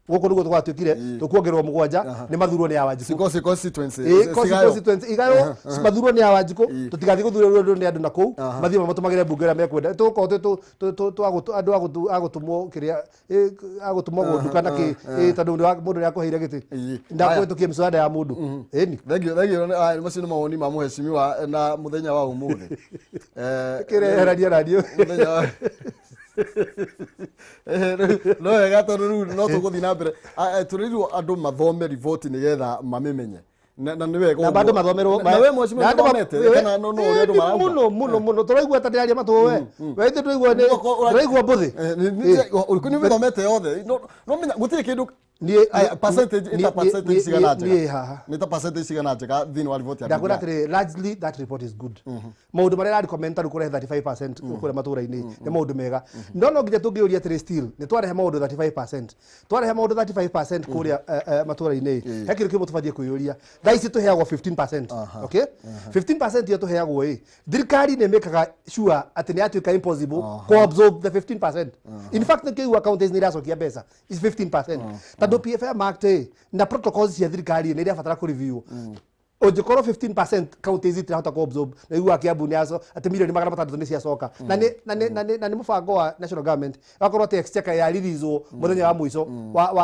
Gũkũ nĩguo tũgatuĩkire tũkuongererwo 7 nĩ mathurwo nĩ awanjikũ. Constituency. Constituency igayo mathurwo nĩ awanjikũ, tũtigathiĩ gũthurwo nĩ andũ na kũu mathiĩ mamatũmagĩre mbunge ũrĩa mekwenda. Tũgũkorwo twĩ andũ agũtũmwo kĩrĩa agũtũmwo gũnduka na kĩ, tondũ mũndũ nĩ akũheire gĩtĩ ndakũhĩtũkia mĩswada ya mũndũ. Ĩni. Thank you, thank you. Macio nĩ mawoni ma mũhecimiwa na mũthenya wa ũmũthĩ. Kĩreherania radio. Mũthenya wa no wega tondũ rĩu no tũgũthiĩ na mbere. Tũrĩirwo andũ mathome riboti nĩgetha mamĩmenye. Na nĩ wega na bado mathomerwo. Na we mheshimiwa nĩũthomete kana no ũrĩa andũ marauga? Mũno mũno mũno tũraigua ta ndĩraria matũ we we ithuĩ tũraigua nĩ tũraigua mbũthĩ. Ũrĩkũ nĩ ũthomete yothe? No menya gũtirĩ kĩndũ. Niĩ Percentage ita percentage cigana njega? Niĩ haha. Nĩ ta percentage cigana njega thĩinĩ wa riboti ya Ndakwĩra BBI? Atĩrĩ, largely that report is good. Maũndũ marĩa ĩrarecommend ta rĩu kũrehe 35% kũrĩa matũra-inĩ nĩ maũndũ mega, no nginya tũngĩũria atĩrĩ, still nĩ twarehe maũndũ 35%, twarehe maũndũ 35% kũrĩa matũra-inĩ, he kĩndũ kĩmwe tũbatiĩ kwĩyũria. Thaa ici tũheagwo 15%, okay, 15% iyo tũheagwo ĩ, thirikari nĩ ĩmĩkaga sure atĩ nĩ yatuĩka impossible kũ absorb the 15%. In fact, nĩkĩo counties nĩ iracokia mbeca is 15%, tondũ PFM Act ĩ na protocols cia thirikari nĩ irabatara kũ review. Ũngĩkorwo 15% counties itirahota kũ absorb, na igua Kiambu nĩ yaco atĩ mirioni 600 nĩ ciacoka, na nĩ mũbango wa national government wakorwo atĩ exchequer ya release mũthenya wa mũico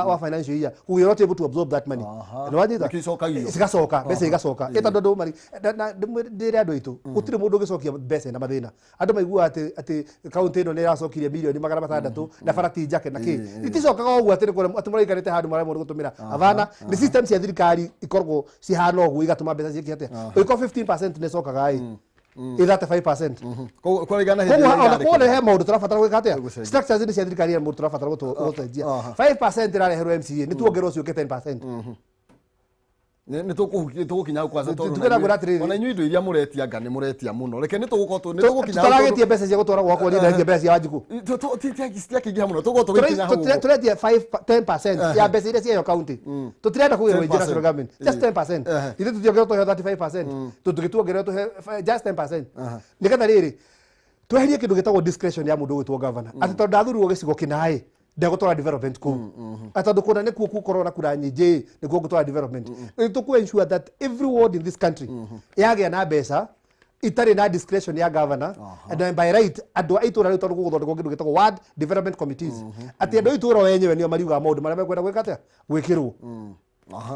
wa financial year, we are not able to absorb that money. Nĩ wanyita? Nĩkĩo icokagio. Cigacoka, mbeca igacoka ĩ tondũ andũ mari na ndĩre andũ aitũ gũtirĩ mũndũ ũngĩcokia mbeca ĩna mathĩna. Andũ maiguaga atĩ kaunti ĩno nĩ ĩracokirie mirioni 600 na bara ti njake na kĩ, iticokaga ũguo atĩ nĩ kũremwo atĩ mũraikarĩte handũ maremwo nĩ gũtũmĩra. Abana, nĩ system cia thirikari ikoragwo cihana ũguo, igatũma mbeca ciĩke atĩa? Ũngĩkorwo 15% nĩ ĩcokaga ĩ ĩ 35%. Koguo kũringana hĩndĩ Koguo ĩrĩa ona ĩrarĩ kuona he maũndũ tũrabatara gwĩka atĩa? Gũcenjia. Structures nĩ cia thirikari, he maũndũ tũrabatara gũcenjia. 5% ĩrareherwo MCA, nĩ tuongererwo ciũke 10%. Nĩ tũgũkinya hau kwanza tondũ Tuge na na atĩrĩrĩ. Ona inyuĩ indo iria mũretia nga nĩ mũretia mũno, reke nĩ tũgũkorwo nĩ tũgũkinya hau. Tũtaragetie mbeca cia gũtwara gwakwa, niĩ ndaretie mbeca cia Wanjikũ. Citiakĩingĩha mũno, tũgũkorwo tũgĩkinya hau ũguo. Tũretie 5 10% ya mbeca iria ciayo county, tũtirenda kũgĩrwo ingĩ national government, just 10%. Ithuĩ tũtiongererwo tũheo 35%, tũngĩtuongererwo tũhe just 10%, nĩgetha rĩrĩ tweherie kĩndũ gĩtagwo discretion ya mũndũ ũgwĩtwo governor, atĩ tondũ ndathurirwo gĩcigo kĩna ĩ ndegũtwara development kũu, atĩ tondũ kũna nĩkuo gũkorwo na kura nyingĩ ĩ nĩkuo ngũtwara development. Tũkũ ensure that every ward in this country yagĩa na mbeca itarĩ na discretion ya governor, and then by right andũ a itũra rĩu, tondũ gũgũthondekwo kĩndũ gĩtagwo ward development committees, atĩ andũ a itũra wenyewe nĩo mariugaga maũndũ marĩa mekwenda gwĩka atĩa, gwĩkĩrwo,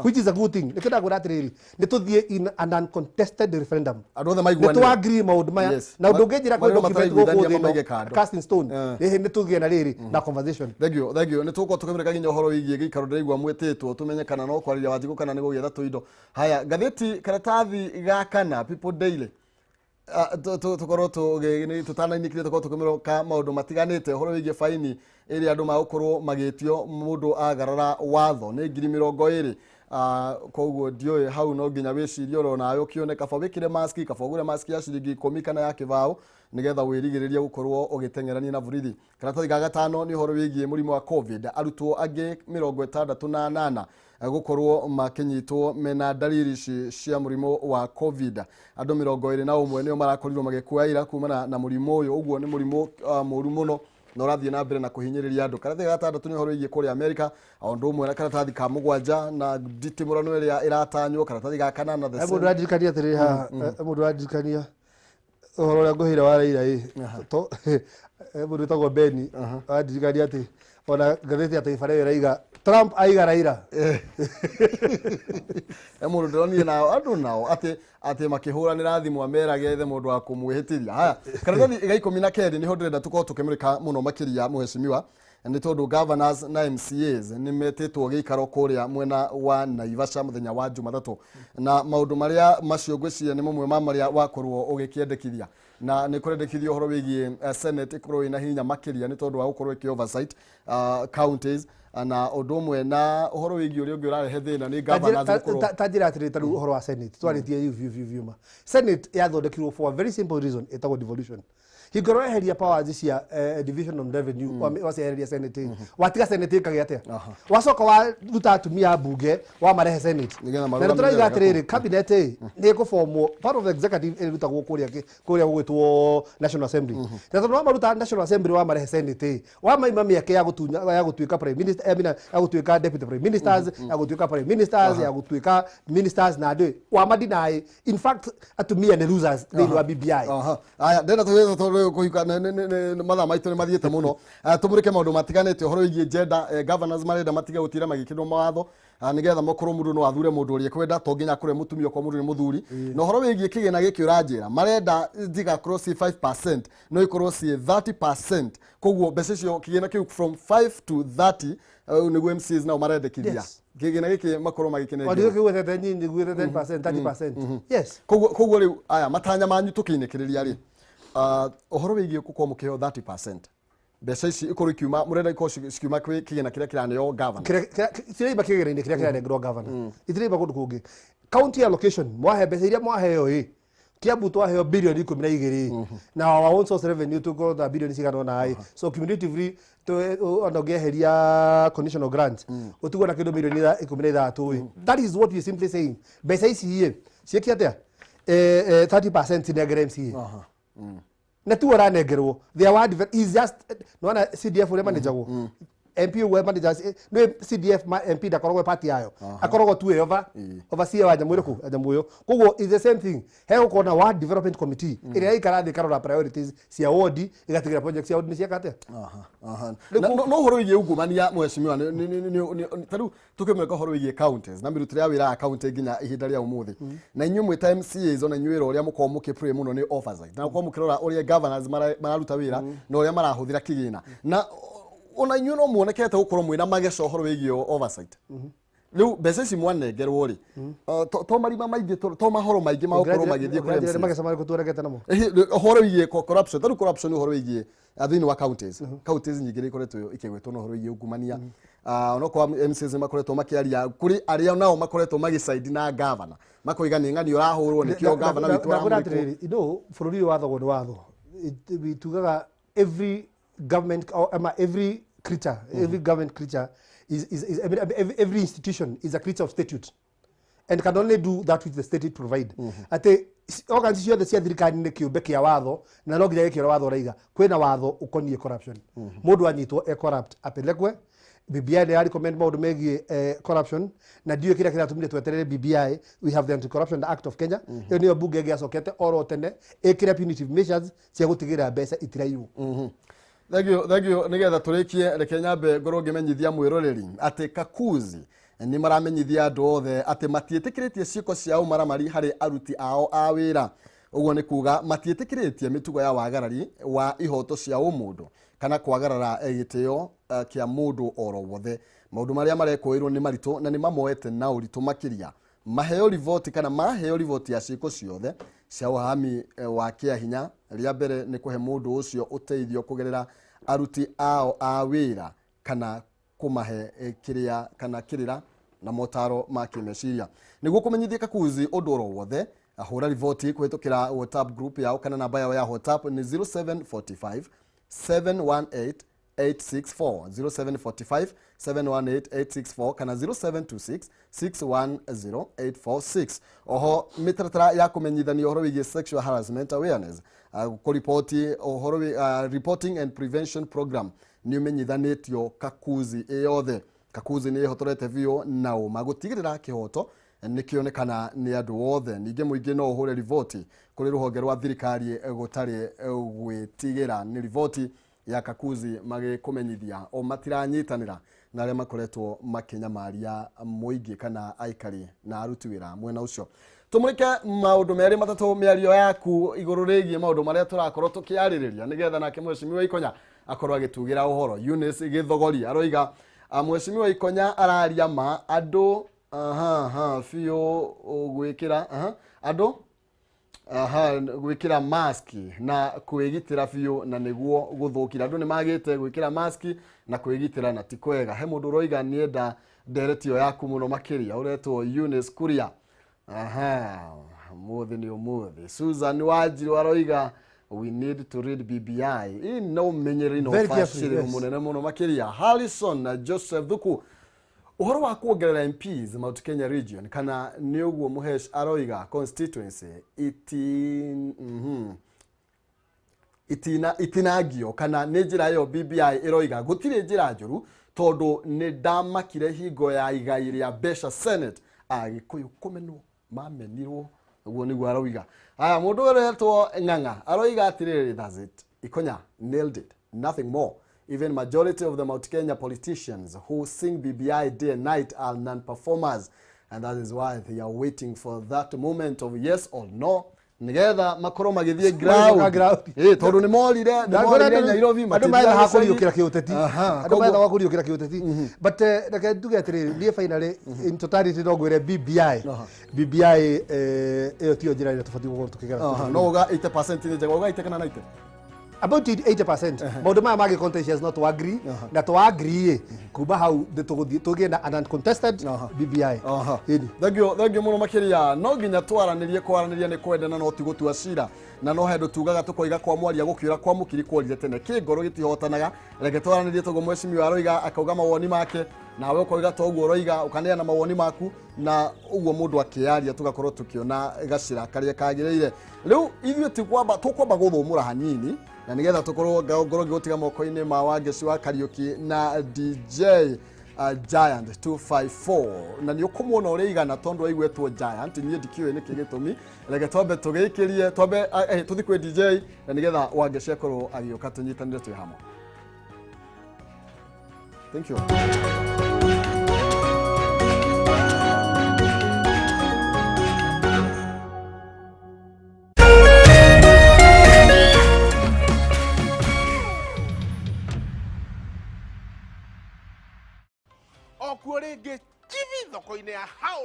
which is a good thing. Nĩkĩo ndakwĩra atĩrĩrĩ, nĩ tũthiĩ in an uncontested referendum. Andũ othe Nĩ maiguanĩre. tũ agree maũndũ maya. Na ũndũ ũngĩnjĩra kwĩ Marĩa document gũkũ mataraiguithania thĩ mamaige ĩno kando. cast in stone, ĩhĩ nĩ tũgĩe na rĩrĩ na conversation. Thank you, thank you. Nĩ tũgũkorwo tũkĩmũrĩka nginya ũhoro wĩgiĩ gĩikaro ndĩraigua mwĩtĩtwo tũmenye kana no kwarĩria Wanjikũ kana nĩ gũgĩetha tũindo. Haya, ngathĩti karatathi ga kana, People Daily. Tũkorwo tũtanainĩkire, tũkorwo tũkĩmũrĩka maũndũ matiganĩte, ũhoro wĩgiĩ baini ĩrĩa andũ magũkorwo magĩtio mũndũ agarara watho nĩ 20,000. Koguo ndiũĩ hau no nginya wĩcirie oro nawe ũkĩone kaba wĩkĩre maski, kaba ũgũre maski ya ciringi 10 kana ya kĩbaũ nĩgetha wĩrigĩrĩrie gũkorwo ũgĩteng'erania na borithi. Karatathi ga gatano nĩ ũhoro wĩgiĩ mũrimũ wa COVID, arutwo angĩ 68 gũkorwo makĩnyitwo mena dalili ici cia mũrimũ wa COVID. Andũ 21 nĩo marakorirwo magĩkua ira kumana na mũrimũ ũyũ. Ũguo nĩ mũrimũ mũru mũno na ũrathiĩ na mbere na kũhinyĩrĩria andũ. Karatathi ga gatandatũ nĩ ũhoro wĩgiĩ kũrĩa America, o ũndũ ũmwe na karatathi ka mũgwanja na nditimũrano ĩrĩa ĩratanywo. Karatathi ga kanana the He mũndũ same. ũrandirikania atĩrĩrĩ haha, he mũndũ ũrandirikania ũhoro ũrĩa ngũheire wa Raila ĩ, he mũndũ wĩtagwo Beni arandirikania atĩ ona ngathĩti ya Taifa Leo ĩraiga Trump aiga Raila. He mũndũ ndĩronire nao andũ nao atĩ makĩhũranĩra thimũ amerage ethe mũndũ wa kũmwĩhĩtithia. Haya, karatathi ga 19 nĩho ndĩrenda tũkorwo tũkĩmũrĩka mũno makĩria, mũhecimiwa, nĩ tondũ governors na MCAs nĩ metĩtwo gĩikaro kũrĩa mwena wa Naivasha mũthenya wa Jumatatũ, na maũndũ marĩa macio ngwĩciria nĩ mamwe ma marĩa wakorwo ũgĩkĩendekithia, na nĩ kũrendekithia ũhoro wĩgiĩ Senate ĩkorwo ĩna hinya makĩria nĩ tondũ wa gũkorwo ĩkĩ oversight counties, na ũndũ ũmwe na ũhoro wĩgiĩ ũrĩa ũngĩ ũrarehe thĩna nĩ governors gũkorwo Ta njĩra atĩrĩrĩ, ta rĩu ũhoro wa Senate twarĩtie rĩu biũ biũ biũ ma Senate yathondekirwo for a very simple reason ĩtagwo devolution. Hingo ĩrĩa weheria powers cia division on revenue, waciehereria Senate ĩ, watiga Senate ĩkagĩa atĩa? Wacoka waruta atumia a mbunge wamarehe Senate. Nĩgetha Na marũgamĩrĩre nĩ tũraiga wega. atĩrĩrĩ, cabinet ĩ nĩ ĩkũbomwo, part of the executive ĩrutagwo kũrĩa gũgwĩtwo National Assembly, na tondũ wamaruta National Assembly wamarehe Senate ĩ, wamaima mĩeke ya gũtunya ya gũtuĩka prime minister, I mean, ya gũtuĩka deputy prime ministers, ya gũtuĩka prime ministers, ya gũtuĩka ministers na andũ wamadinai. In fact, atumia nĩ losers thĩinĩ wa BBI. Aha. Aya, ndenda tũgĩte tondũ kũhika mathaa maitũ nĩ mathiĩte mũno. Tũmũrĩke maũndũ matiganĩte ũhoro wĩgiĩ gender. Governors marenda matige gũtira magĩkĩrwo mawatho, nĩgetha makorwo mũndũ no athure mũndũ ũrĩa ekwenda, to nginya akorwo e mũtumia okorwo mũndũ nĩ mũthuri. Na ũhoro wĩgiĩ kĩgĩna gĩkĩ ũranjĩra marenda itigakorwo ciĩ 5%, no ikorwo ciĩ 30%. Koguo mbeca icio, kĩgĩna kĩu from 5 to 30, nĩguo MCAs nao marendekithia kĩgĩna gĩkĩ makorwo magĩkĩnengerwo. Wadiwe kiuge nyinyi guete 10%, 30%, yes. Koguo rĩu aya matanya manyu tũkĩinĩkĩrĩria rĩ, ũhoro wĩgiĩ gũkorwo mũkĩheo 30%, mbeca ici ikorwo ikiuma, mũrenda ikorwo cikiuma kwĩ kĩgĩna kĩrĩa kĩraneo governor? Ciraima kĩgĩna-inĩ kĩrĩa kĩranengerwo governor, itiraima kũndũ kũngĩ. County allocation, mwahe mbeca iria mwaheo ĩ, Kiambu twaheo bilioni 12, na our own source revenue tũkorwo na bilioni cigana ũna ĩ, so cumulatively ona ũngĩeheria conditional grant ũtigwo na kĩndũ milioni 16 ĩ. That is what we simply saying. Mbeca ici ĩ ciĩke atĩa? 30% nengere MCA na tu ũranengerwo the award is just nona CDF ũrĩa manejagwo MP ũguo managers nĩ CDF ma MP ndakoragwo part yayo, akoragwo tu ĩ over overseer wa nyamũ ĩrĩkũ, ya nyamũ ĩyo. Koguo is the same thing, he gũkorwo na ward development committee ĩrĩa yaikara thĩ ĩkarora priorities cia ward, ĩgatigĩra project cia ward nĩ cieka atĩa. Aha, aha. No ũhoro wĩgiĩ ungumania, mheshimiwa, ta rĩu tũkĩmwĩka ũhoro wĩgiĩ counties na mĩrutĩre ya wĩra ya county nginya ihinda rĩa ũmũthĩ, na inyuĩ mwĩ ta MCAs, ona inyuĩ wĩra ũrĩa mũkoragwo mũkĩ mũno nĩ oversight na gũkorwo mũkĩrora ũrĩa governors mararuta wĩra na ũrĩa marahũthĩra kĩgĩna, na ona inyuĩ no muonekete gũkorwo mwĩna mageco ũhoro wĩgiĩ oversight. Rĩu mbeca ici mwanengerwo rĩ, to marima maingĩ, to mahoro maingĩ magũkorwo magĩthiĩ kũrĩ Ũngĩranjĩra MCAs? Mageca marĩkũ tuonekete namo? Ũhoro wĩgiĩ corruption, tarĩu corruption, ũhoro wĩgiĩ thĩinĩ wa counties nyingĩ nĩ ikoretwo ikĩgwetwo na ũhoro wĩgiĩ ungumania. Onokorwo MCAs nĩ makoretwo makĩaria, kũrĩ arĩa nao makoretwo magĩcaidi na governor, makoiga nĩ ng'ani ũrahũrwo nĩkĩo governor witũ Ndakwĩra aramũrĩkwo. atĩrĩrĩ, bũrũri ũyũ wathagwo nĩ watho. Tugaga every government or, ama every creature, every government creature is I mean, every institution is a creature of statute and can only do that which the statute provide. Atĩ organs ciothe cia thirikari nĩ kĩũmbe kĩa watho na no nginya gĩke ũrĩa watho ũraiga. Kwĩna watho ũkoniĩ corruption. Mũndũ anyitwo e corrupt apelekwe. BBI nĩ ya recommend maũndũ megiĩ corruption, na ndiũĩ kĩrĩa kĩratũmire tweterere BBI. We have the Anti-Corruption Act of Kenya. Ĩyo nĩyo bunge ĩngĩacokete oro tene ĩkĩre punitive measures cia gũtigĩrĩra mbeca itiraiywo. Thank you, thank you. Nigetha tũrĩkie, reke nyambe ngorwo ngĩmenyithia mwĩroreri atĩ Kakuzi nĩ maramenyithia andũ othe atĩ matiĩtĩkĩrĩtie ciĩko cia ũmaramari harĩ aruti ao a wĩra. Ũguo nĩ kuga matiĩtĩkĩrĩtie mĩtugo ya wagarari wa ihoto cia ũmũndũ kana kwagarara gĩtĩo kĩa mũndũ oro wothe. Maũndũ marĩa marekũĩrwo nĩ maritũ na nĩ mamoete na ũritũ makĩria. Maheo riboti kana maheo riboti ya ciĩko ciothe cia ũhami wa kĩa hinya, rĩa mbere nĩ kũhe mũndũ ũcio ũteithio kũgerera aruti ao a wĩra kana kũmahe kĩrĩa kana kĩrĩra na motaro ma kĩmeciria. Nĩguo kũmenyithia Kakuzi ũndũ oro wothe, hũra riboti kũhĩtũkĩra WhatsApp group yao kana namba yao ya WhatsApp nĩ 0745 718 864, 0745 718 864 kana 0726 610 846. Oho mĩtaratara ya kũmenyithania ũhoro wĩgiĩ sexual harassment awareness, kũripoti ũhoro reporting and prevention program nĩ ũmenyithanĩtio Kakuzi ĩyothe. Kakuzi nĩ ĩhotorete biũ na ũma gũtigĩrĩra kĩhoto nĩ kĩonekana nĩ andũ othe. Ningĩ mũingĩ no ũhũre riboti kũrĩ rũhonge rwa thirikari gũtarĩ gwĩtigĩra. Nĩ riboti ya Kakuzi magĩkũmenyithia o matiranyitanĩra na arĩa makoretwo makĩnyamaria mũingĩ kana aikari na aruti wĩra mwena ũcio. Tũmũrĩke maũndũ merĩ matatũ, mĩario yaku igũrũ rĩgiĩ maũndũ marĩa tũrakorwo tũkĩarĩrĩria, nĩgetha nake mheshimiwa Ikonya akorwo agĩtugĩra ũhoro. Eunice Gĩthogori aroiga, "Mheshimiwa Ikonya araria ma andũ aha, aha, biũ gwĩkĩra aha, andũ aha, gwĩkĩra maski na kwĩgitĩra biũ na nĩguo gũthũkira andũ nĩ magĩte gwĩkĩra maski na kwĩgitĩra na ti kwega." He mũndũ ũroiga nienda ndereti ĩyo yaku mũno makĩria, ũretwo Eunice Kuria. Aha, mũthĩ nĩ ũmũthĩ. Susan Wanjiru aroiga, "We need to read BBI." Ĩ no ũmenyereri na Very carefully, ũbacĩrĩru yes. mũnene mũno makĩria. Harrison na Joseph Thuku, ũhoro wa kuongerera MPs Mount Kenya region kana nĩ ũguo Mũhesh aroiga constituency iti itina itinangio kana nĩ njĩra ĩyo BBI ĩroiga gũtirĩ njĩra njũru. Tondũ nĩ ndamakire hingo ya igai rĩa mbeca Senate, Agĩkũyũ kũmenwo mamenirwo, ũguo nĩguo aroiga. Haya, mũndũ ũretwo Ng'ang'a aroiga atĩrĩrĩ, "That's it, Ikonya nailed it, nothing more. Even majority of the Mount Kenya politicians who sing BBI day and night are non-performers, and that is why they are waiting for that moment of yes or no, nigetha makorwo magĩthiĩ ground." Ground. Tondũ nĩ morire, nĩ morire Nairobi. Andũ maetha ha kũriũkĩra kĩũteti. Aha, Andũ maetha gwa kũriũkĩra kĩũteti, but reke nduge atĩrĩrĩ, niĩ finally in totality no ngwĩre BBI, BBI ĩyo tiyo njĩra ĩrĩa tũbatiĩ gũkorwo tũkĩgera. Aha, no uga 80% nĩ njega, uga 80 kana 90? About 80%. Maũndũ maya mangĩ contentious, no tũ agree na tũ agree kuma hau nĩ tũgũthiĩ tũgĩe na an uncontested BBI. Aha. Ĩni. Thank you, thank you mũno makĩria. No nginya twaranĩrie, kwaranĩria nĩ kwendana, no ti gũtua cira, na no handũ tugaga tũkoiga kwa mwaria gũkĩũra kwa mũkiri kworire tene, kĩ ngoro gĩtihotanaga. Reke twaranĩrie toguo mheshimiwa aroiga, akauga mawoni make, nawe ũkoiga toguo ũroiga, ũkaneana mawoni maku, na ũguo mũndũ akĩaria tũgakorwo tũkĩona gacĩra karĩa kagĩrĩire. Rĩu ithuĩ ti kwamba tũkwamba gũthũmũra hanini, na nĩgetha tũkorwo ngorwo ngĩgũtiga moko-inĩ ma Wangeci wa Kariũki na DJ Giant 254, na nĩ ũkũmuona ũrĩa igana tondũ aiguĩtwo Giant. Niĩ ndikĩũĩ nĩkĩ gĩtũmi. Reke twambe tũgĩikĩrie, twambe tũthiĩ kwĩ DJ, na nĩgetha Wangeci akorwo agĩũka tũnyitanĩre twĩ hamwe. Thank you. Okuo rĩngĩ chibi thoko-inĩ ya hau.